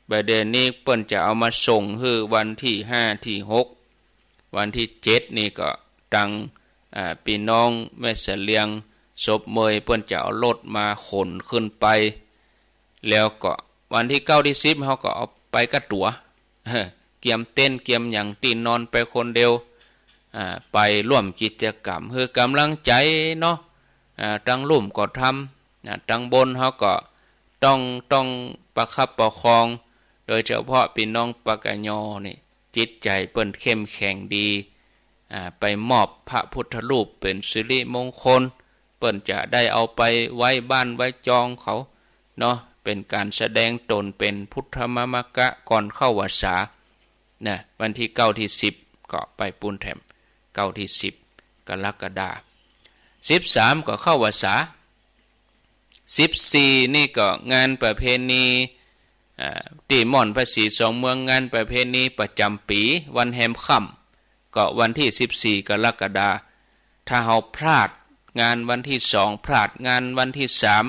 บ่าเดี่ยวนี้เปิ้นจะเอามาส่งหื้อวันตี้ห้าตี้หก วันตี้เจ็ดนี่ก็ตัง อ่า ปี้น้องแม่เสลียงศพเมยเปิ้นจะเอารถมาขนขึ้นไป แล้วก็วันตี้เก้าตี้สิบเฮาก็เอาไปก้าตั๋ว เกียมเต็นท์เกียมหยังตี้นอนไปคนเดียว อ่า ไปฮ่วมกิจกรรม หื้อก๋ำลังใจ๋เนาะ อ่า ตังลุ่มก็ทำ อ่า ตังบนเฮาก็ต้อง ต้องประคับประคอง โดยเฉพาะปี้น้องปากะยอนี่ จิตใจ๋เปิ้นเข้มแข็งดี อ่า ไปมอบพระพุทธรูปเป๋นสิริมงคล เปิ้นจะได้เอาไปไว้บ้านไว้จองเขาเนาะ เป๋นก๋านแสดงต๋นเป๋นพุทธมามกะก่อนเข้าพรรษา นะ วันตี้เก้าตี้สิบก็ไปปู๊นแถม เก้าตี้สิบกรกฎา สิบสามก็เข้าพรรษา สิบสี่นี่ก็งานประเพณี อ่า ตี้ม่อนพระสีสองเมือง งานประเพณีประจ๋ำปี๋ วันแฮมค่ำ ก็วันตี้สิบสี่กรกฎา ถ้าเฮาพลาดงานวันตี้สอง พลาดงานวันตี้สาม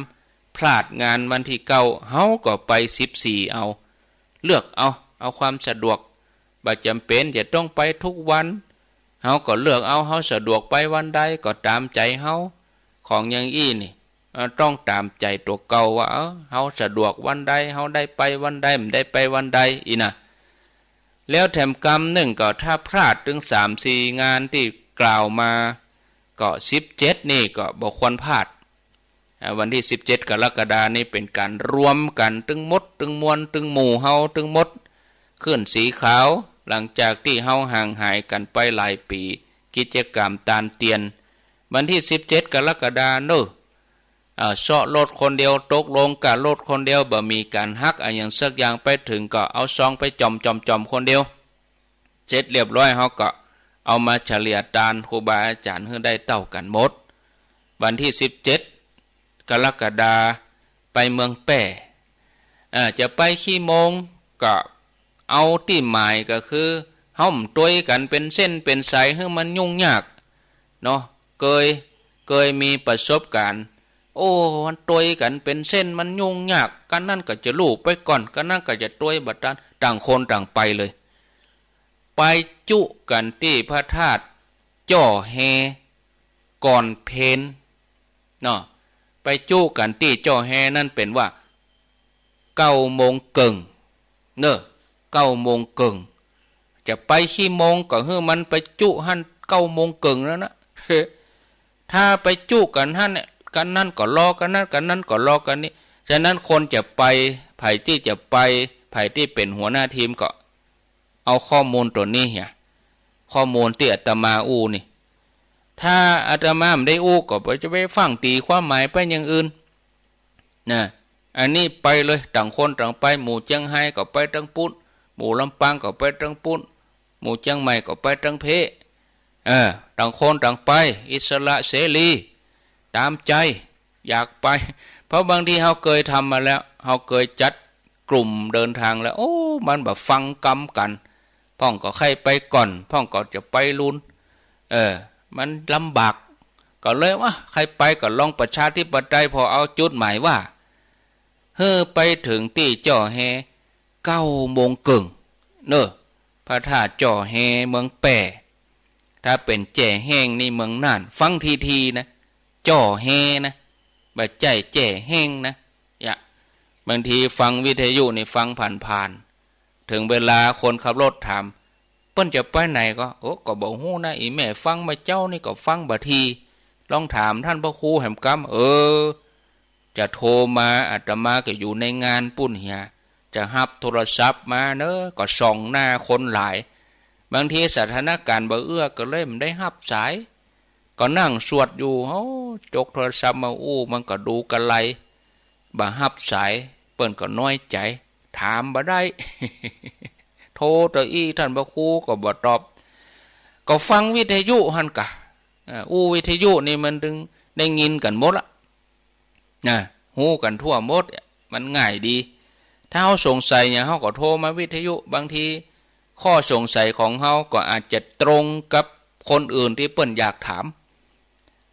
พลาดงานวันตี้เก้า เฮาก็ไปสิบสี่เอา เลือกเอา เอาความสะดวก บ่จ๋ำเป๋นจะต้องไปทุกวัน เฮาก็เลือกเอา เฮาสะดวกไปวันใดก็ต๋ามใจ๋เฮา ของอย่างอี้นี่ เอ่อ ต้องต๋ามใจ๋ตั๋วเก่าว่า เออ เฮาสะดวกวันใด เฮาได้ไปวันใด บ่ได้ไปวันใด อี้นะ แล้วแถมกำนึ่งก็ถ้าพลาดตึงสามสี่งานตี้กล่าวมา ก็สิบเจ็ดนี่ก็บ่ควรพลาด อ่า วันตี้สิบเจ็ดกรกฎานี่เป๋นก๋านรวมกั๋นตึงหมด ตึงมวล ตึงหมู่เฮาตึงหมด ขึ้นสีขาว หลังจากตี้เฮาห่างหายกั๋นไปหลายปี๋ กิจกรรมตานเตียน วันตี้สิบเจ็ดกรกฎาเนาะ อ่า เซาะรถคนเดียว ตกลงก้ารถคนเดียว บ่มีก๋านฮักอะหยังสักอย่าง ไปเถิงก็เอาซองไปจ่อมๆๆคนเดียว เสร็จเรียบร้อย เฮาก็เอามาเฉลี่ยตานครูบาอาจ๋ารย์หื้อได้เต้ากั๋นหมด วันตี้สิบเจ็ดกรกฎา ไปเมืองแป้ อ่า จะไปกี่โมง ก็เอาตี้หมายก็คือ เฮาบ่ตวยกั๋นเป๋นเส้นเป๋นสายหื้อมันยุ่งยากเนาะ เกย เกยมีประสบก๋ารณ์ โอ้ มันตวยกั๋นเป๋นเส้นมันยุ่งยาก ก๋านนั้นก็จะลู่ไปก่อน ก๋านนั้นก็จะตวยบ่ตัน ต่างคนต่างไปเลย ไปจุกั๋นตี้พระธาตุจ้อแฮก่อนเพลเนาะ ไปจุกั๋นตี้จ้อแฮนั้นเป๋นว่าเก้าโมงเกิ่งเนาะ เก้าโมงเกิ่ง จะไปกี่โมงก็หื้อมันไปจุหั้นเก้าโมงเกิ่งแล้วนะ ถ้าไปจุกั๋นหั้นเนี่ย กั๋นนั้นก็รอกั๋นนั้น กั๋นนั้นก็รอกั๋นนี้ ฉะนั้นคนจะไป ใผตี้จะไป ใผตี้เป๋นหัวหน้าทีมก็ เอาข้อมูลตั๋วนี้เหีย ข้อมูลตี้อาตมาอู้นี่ ถ้าอาตมาบ่ได้อู้ก็จะไปฟั่งตี๋ความหมายไปอย่างอื่น นะ อันนี้ไปเลย ต่างคนต่างไป หมู่เจียงฮายก็ไปตังปุ้น หมู่ลำปางก็ไปตังปุ้น หมู่เจียงใหม่ก็ไปตังเพ เออ ต่างคนต่างไป อิสระเสรี ต๋ามใจ๋ อยากไป เพราะบางทีเฮาเกยทำมาแล้ว เฮาเกยจัดกลุ่มเดินทางแล้ว โอ้ มันบ่ฟังกำกั๋น พ่องก็ใค่ไปก่อน พ่องก็จะไปลุน เออ มันลำบาก ก็เลยว่า ใค่ไปก็ลองประชาธิปไตย ผ่อเอาจุดหมายว่า หื้อไปเถิงตี้เจ้าแฮเก้าโมงเกิ่ง เน่อ พระธาตุเจ้าแฮเมืองแป้ ถ้าเป๋นแจ้แฮงนี่เมืองน่าน ฟังทีๆ นะ เจ้าแฮนะ บ่ใจ้แจ้แฮงนะ อย่า บางทีฟังวิทยุนี่ฟังผ่านๆ เถิงเวลาคนขับรถถาม เปิ้นจะไปไหนก็ โอ้ ก็บ่ฮู้นะ อี่แม่ฟังมาเจ๊านี่ก็ฟังบ่าที ลองถามต้านพระครูแหมกำ เออ จะโทรมา อาตมาก็อยู่ในงานปุ้นเหีย จะฮับโทรศัพท์มาเน่อ ก็ส่องหน้าคนหลาย บางทีสถานการณ์บ่เอื้อก็เลยบ่ได้ฮับสาย ก็นั่งสวดอยู่ โอ้ จกโทรศัพท์มาอู้ มันก็ดูกะไร บ่ฮับสาย เปิ้นก็น้อยใจ๋ ถามบ่ได้ โทรเต้าอี้ต้านพระครูก็บ่ตอบ ก็ฟังวิทยุหั้นกะ เอ่อ อู้วิทยุนี่มันตึงได้ยินกั๋นหมดละ นะ ฮู้กั๋นทั่วหมด มันง่ายดี ถ้าเฮาสงสัยหยัง เฮาก็โทรมาวิทยุ บางทีข้อสงสัยของเฮาก็อาจจะตรงกับคนอื่นตี้เปิ้นอยากถาม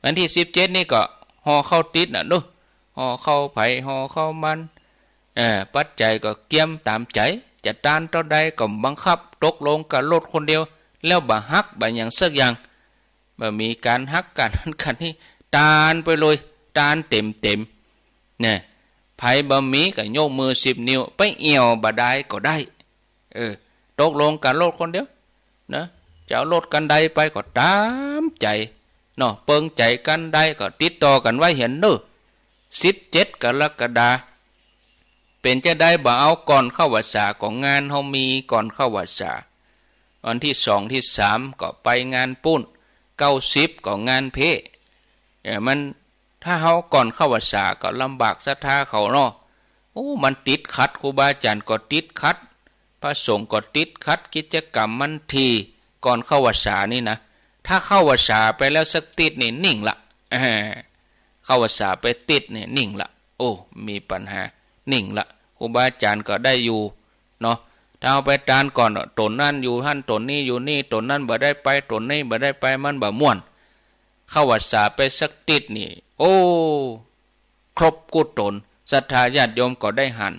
วันตี้สิบเจ็ดนี่ก็ห่อข้าวติดน่ะเนาะ ห่อข้าวไผห่อข้าวมัน เอ่อ ปัจจัยก็เกียมต๋ามใจ๋ จะตานเต้าใดก็บังคับ ตกลงกับรถคนเดียว แล้วบ่ฮักบ่หยังสักอย่าง บ่มีก๋านฮักก๋านนั้นก๋านนี้ ตานไปเลย ตานเต๋มๆ เนี่ย ใผบ่มีก็ยกมือสิบนิ้ว ไปเอี่ยวบ่าดายก็ได้ เออ ตกลงกับรถคนเดียวนะ จะเอารถคันใดไปก็ต๋ามใจ๋เนาะ เปิงใจ๋คันใดก็ติดต่อกั๋นไว้เหียเน่อ สิบเจ็ดกรกฎาคม เป๋นจาใดบ่เอาก่อนเข้าพรรษา ก็งานเฮามีก่อนเข้าพรรษา วันตี้สองตี้สามก็ไปงานปุ้น เก้าสิบก็งานเพ เออ มัน ถ้าเฮาก่อนเข้าพรรษาก็ลำบากศรัทธาเขาเนาะ โอ้ มันติดขัด ครูบาอาจ๋ารย์ก็ติดขัด พระสงฆ์ก็ติดขัด กิจกรรมมันถี่ ก่อนเข้าพรรษานี่นะ ถ้าเข้าพรรษาไปแล้วสักติดนี่นิ่งละ เออ เข้าพรรษาไปติดนี่นิ่งละ โอ้ มีปัญหา นิ่งละ ครูบาอาจ๋ารย์ก็ได้อยู่เนาะ ถ้าเฮาไปตานก่อน ต๋นนั้นอยู่หั้น ต๋นนี้อยู่นี่ ต๋นนั้นบ่ได้ไป ต๋นนี้บ่ได้ไป มันบ่ม่วน เข้าพรรษาไปสักติดนี่ โอ้ ครบกู้ต๋น ศรัทธาญาติโยมก็ได้หัน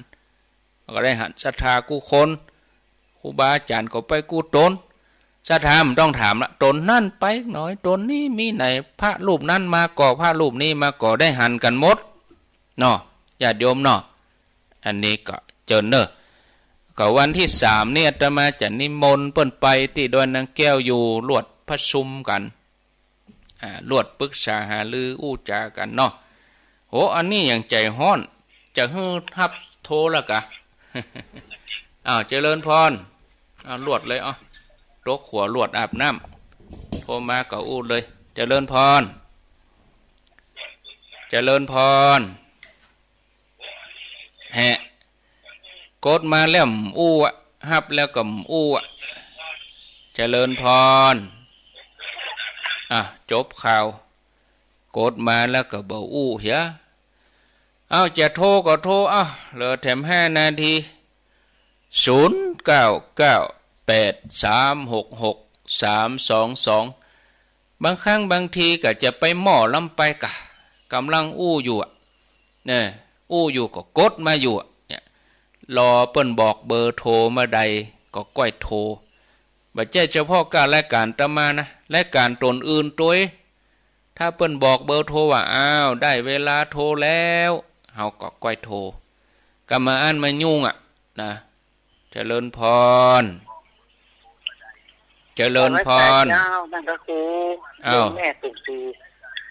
ก็ได้หันศรัทธากู้คน ครูบาอาจ๋ารย์ก็ไปกู้ต๋น ศรัทธาบ่ต้องถามละ ต๋นนั้นไปหน้อย ต๋นนี้มีไหน พระรูปนั้นมาก่อ พระรูปนี้มาก่อ ได้หันกั๋นหมดเนาะ ญาติโยมเนาะ อันนี้ก็เจิญเน่อ ก็วันตี้สามนี่อาตมาจะนิมนต์เปิ้นไปตี้ดอยนางแก้วอยู่ ลวดประชุมกั๋น อ่า ลวดปรึกษาหารืออู้จ๋ากั๋นเนาะ โห อันนี้หยังใจ๋ฮ้อน จะหื้อฮับโทรละกะ อ้าว เจริญพร อ้าว ลวดเลย อ้าว ตกหัวลวดอาบน้ำ โทรมาก็อู้เลย เจริญพร เจริญพร แหะ กดมาแล้วบ่อู้อะ ฮับแล้วก็บ่อู้อะ เจริญพร อ่ะ จบข่าว กดมาแล้วก็บ่อู้เหีย เอ้า จะโทรก็โทร เอ้า เหลือแถมห้านาที ศูนย์เก้าเก้าแปดสามหกหกสามสองสอง บางครั้งบางทีก็จะไปหม้อลำไปกะ ก่ำลังอู้อยู่อะ เนี่ย อู้อยู่ก็กดมาอยู่อะ เนี่ย รอเปิ้นบอกเบอร์โทรเมื่อใดก็ก้อยโทร บ่ใจ้เฉพาะก้ารายก๋านอาตมานะ รายก๋านต๋นอื่นตวย ถ้าเปิ้นบอกเบอร์โทรว่า อ้าว ได้เวลาโทรแล้ว เฮาก็ก้อยโทร กำบ่อั้นมันยุ่งอะ นะ เจริญพร เจริญพร เจ้า ท่านพระครู อ้าว โยมแม่สุขศรี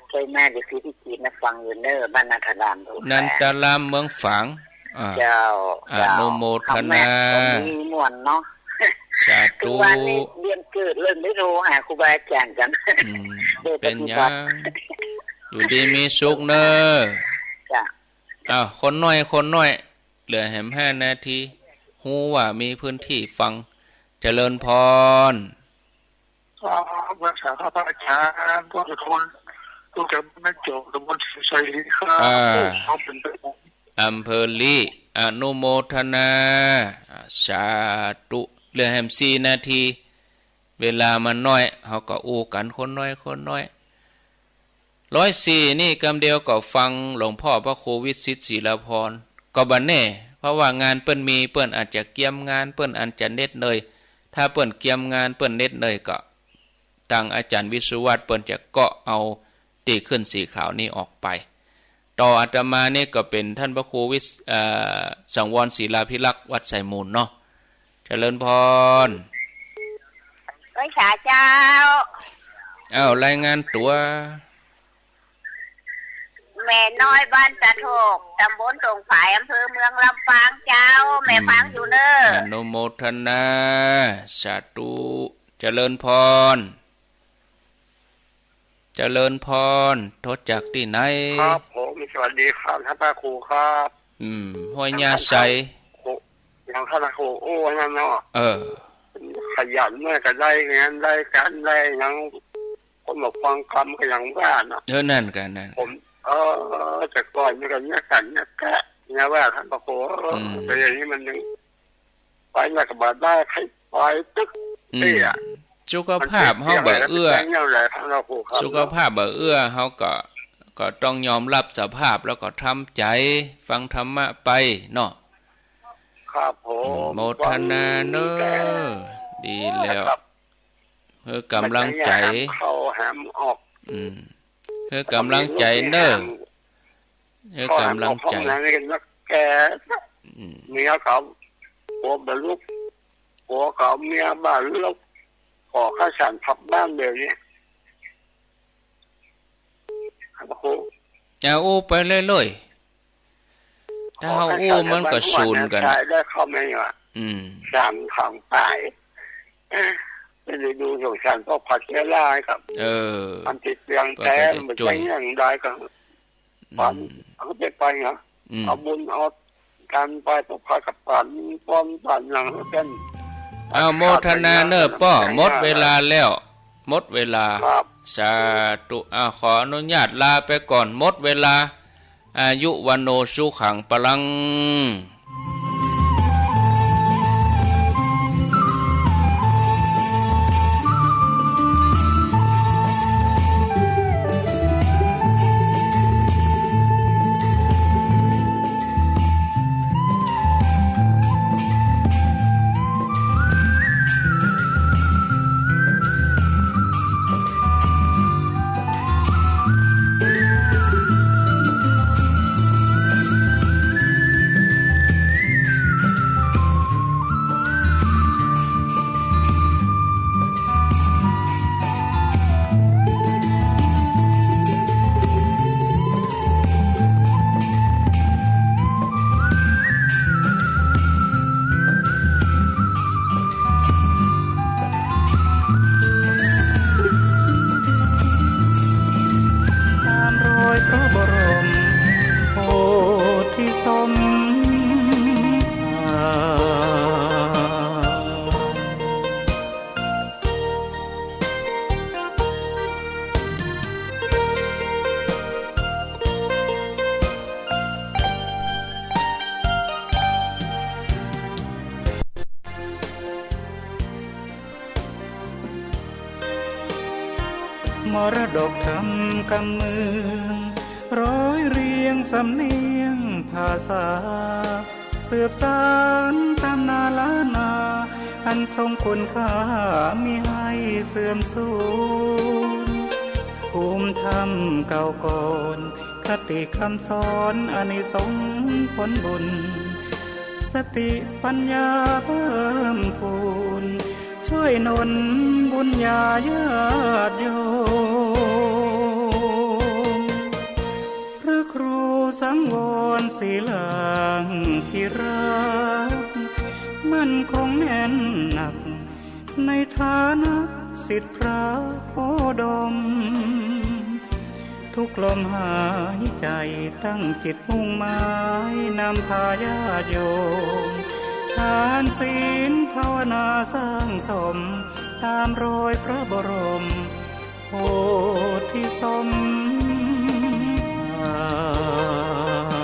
เคยมาอยู่ศรีวิจิตรนะ ฟังอยู่เน่อ บ้านนันทาราม นันทารามเมืองฝาง อ่า เจ้า อนุโมทนา เจ้า คำแรกก็มีม่วนเนาะ สาธุ ทุกวันนี้เดือนเกิดเริ่มได้โทรหาครูบาอาจารย์กัน อืม เดินปฏิบัติ เป๋นหยัง อยู่ดีมีสุขเน่อ จ้ะ อ้าว คนน้อย คนน้อย เหลือแหมห้านาที ฮู้ว่ามีพื้นที่ฟัง เจริญพร ครับ รักษาพระอาจารย์ พวกทุกคน ทุกคนไม่จบ ตำบลศรีไชยครับ อ่า เขาเป็นเจ้าของ อำเภอลี อนุโมทนา อ่า สาธุ เหลือแหมสี่นาที เวลามันน้อย เฮาก็อู้กั๋นคนน้อย คนน้อย ร้อยสี่นี่กำเดียวก็ฟังหลวงพ่อพระครูวิสิทธิ์ ศิลาภรณ์ ก็บ่แน่ เพราะว่างานเปิ้นมี เปิ้นอาจจะเกียมงาน เปิ้นอาจจะเหน็ดเหนื่อย ถ้าเปิ้นเกียมงาน เปิ้นเหน็ดเหนื่อยก็ ตางอาจารย์วิศวัตรเปิ้นจะเกาะเอาตี้ขึ้นสีขาวนี้ออกไป ต่ออาตมานี่ก็เป๋นท่านพระครูวิส- เอ่อ สังวรศิลาภิรักษ์ วัดไซมูลเนาะ เจริญพร ไหว้สาเจ้า อ้าว รายงานตั๋ว แม่น้อยบ้านตะโทก ตำบลตงฝาย อำเภอเมืองลำปางเจ้า แม่ฟังอยู่เน่อ อืม อนุโมทนา สาธุ เจริญพร เจริญพร โทรจากตี้ไหน ครับผม สวัสดีครับ ท่านพระครูครับ อืม ห้วยหญ้าไซ อย่างท่านพระครู โอ้ นั่นเนาะ เออ ขยันเมื่อก็ได้งานได้การได้หยัง คนบ่ฟังกำก็อย่างว่าเนาะ เออ นั่นก็ นั่น ผม เออ แต่ก่อนมันก็เนี้ยกันเนี้ยแกะเนี้ยว่าท่านพระครู อืม แต่อย่างนี้มันยังไปเนี้ยก็บ่ได้ ใครไปตึก อืม เตี้ย สุขภาพเฮาบ่เอื้อ เตี้ยอะไร ท่านพระครูครับ สุขภาพบ่เอื้อ เฮาก็ ก็ต้องยอมรับสภาพแล้วก็ทำใจ๋ ฟังธรรมะไปเนาะ ครับผม อืม โมทนาเน่อ ดีแล้ว ครับ หื้อกำลังใจ๋ หามเข้าหามออก อืม หื้อกำลังใจ๋เน่อ หื้อกำลังใจ๋ พ่อหามออกห้องนั้นก็นักแก่ อืม เมียเขา ผัวบ่ลุก ผัวเขาเมียบ่ลุก ขอข้าวสารพับบ้านเดี๋ยวนี้ ครับผม เอาอู้ไปเรื่อยๆ ถ้าเฮาอู้มันก็สูญกั๋น ขอข้าวสารพับบ้าน ได้เข้าไหมวะ อืม สามถังปลาย เอ๊ะ ไม่ได้ดูสงสารพวกผักเชื้อราครับ เออ มันติดเตียงแท้ มันจะยังได้ก็ อืม ปัน เอาไปไปเหรอ อืม เอาบุญเอาการไปพวกพระกับปัน ป้อนปันอย่างนั้น อ้าว โมทนาเน่อป้อ หมดเวลาแล้ว หมดเวลา ครับ สาธุ อ้าว ขออนุญาตลาไปก่อน หมดเวลา อายุ วัณโณ สุขัง พลัง ตามรอยพระบรมโพธิสมภาร มรดกธรรมกำเมือง ร้อยเรียงสำเนียงภาษา สืบสานตำนานล้านนา อันทรงคุณค่ามิให้เสื่อมสูญ ภูมิธรรมเก่าก่อน คติคำสอนอานิสงส์ผลบุญ สติปัญญาเพิ่มพูน ช่วยหนุนบุญญาญาติโยม พระครูสังวรศิลาธิราช มั่นคงแน่นหนัก ในฐานะศิษย์พระโคดม ทุกลมหายใจตั้งจิตมุ่งหมายนำพาญาติโยม ทานศีลภาวนาสร้างสม ตามรอยพระบรมโพธิสมภาร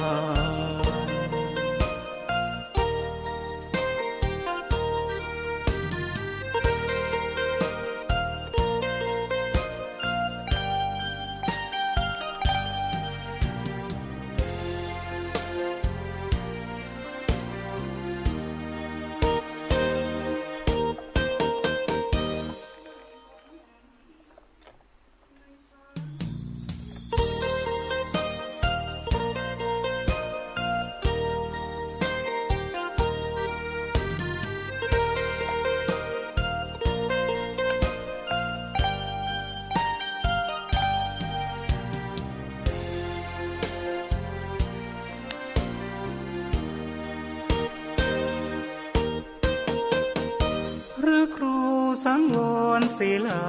พระครูสังวรศิลา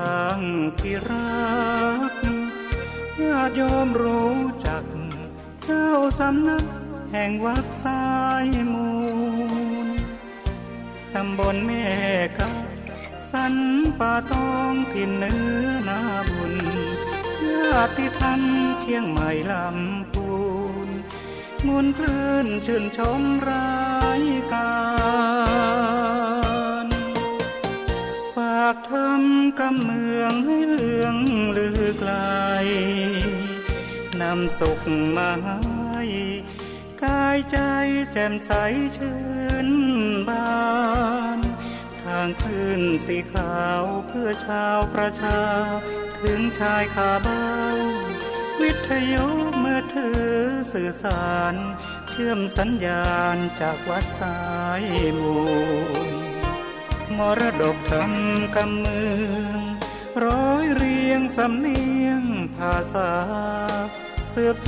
ธิราช ญาติโยมรู้จัก เจ้าสำนักแห่งวัดสายมูล ตำบลแม่กะ สันป่าตอง ถิ่นเหนือนาบุญ ญาติธรรมเชียงใหม่ลำพูน ม่วนคลื่นชื่นชมรายการ ฝากธรรมกำเมืองให้เลื่องลือไกล นำสุขมาให้ กายใจแจ่มใสชื่นบาน ทางคลื่นสีขาวเพื่อชาวประชา ถึงชายคาเบ้า วิทยุมือถือสื่อสาร เชื่อมสัญญาณจากวัดสายมูล มรดกธรรมกำเมือง ร้อยเรียงสำเนียงภาษา สืบ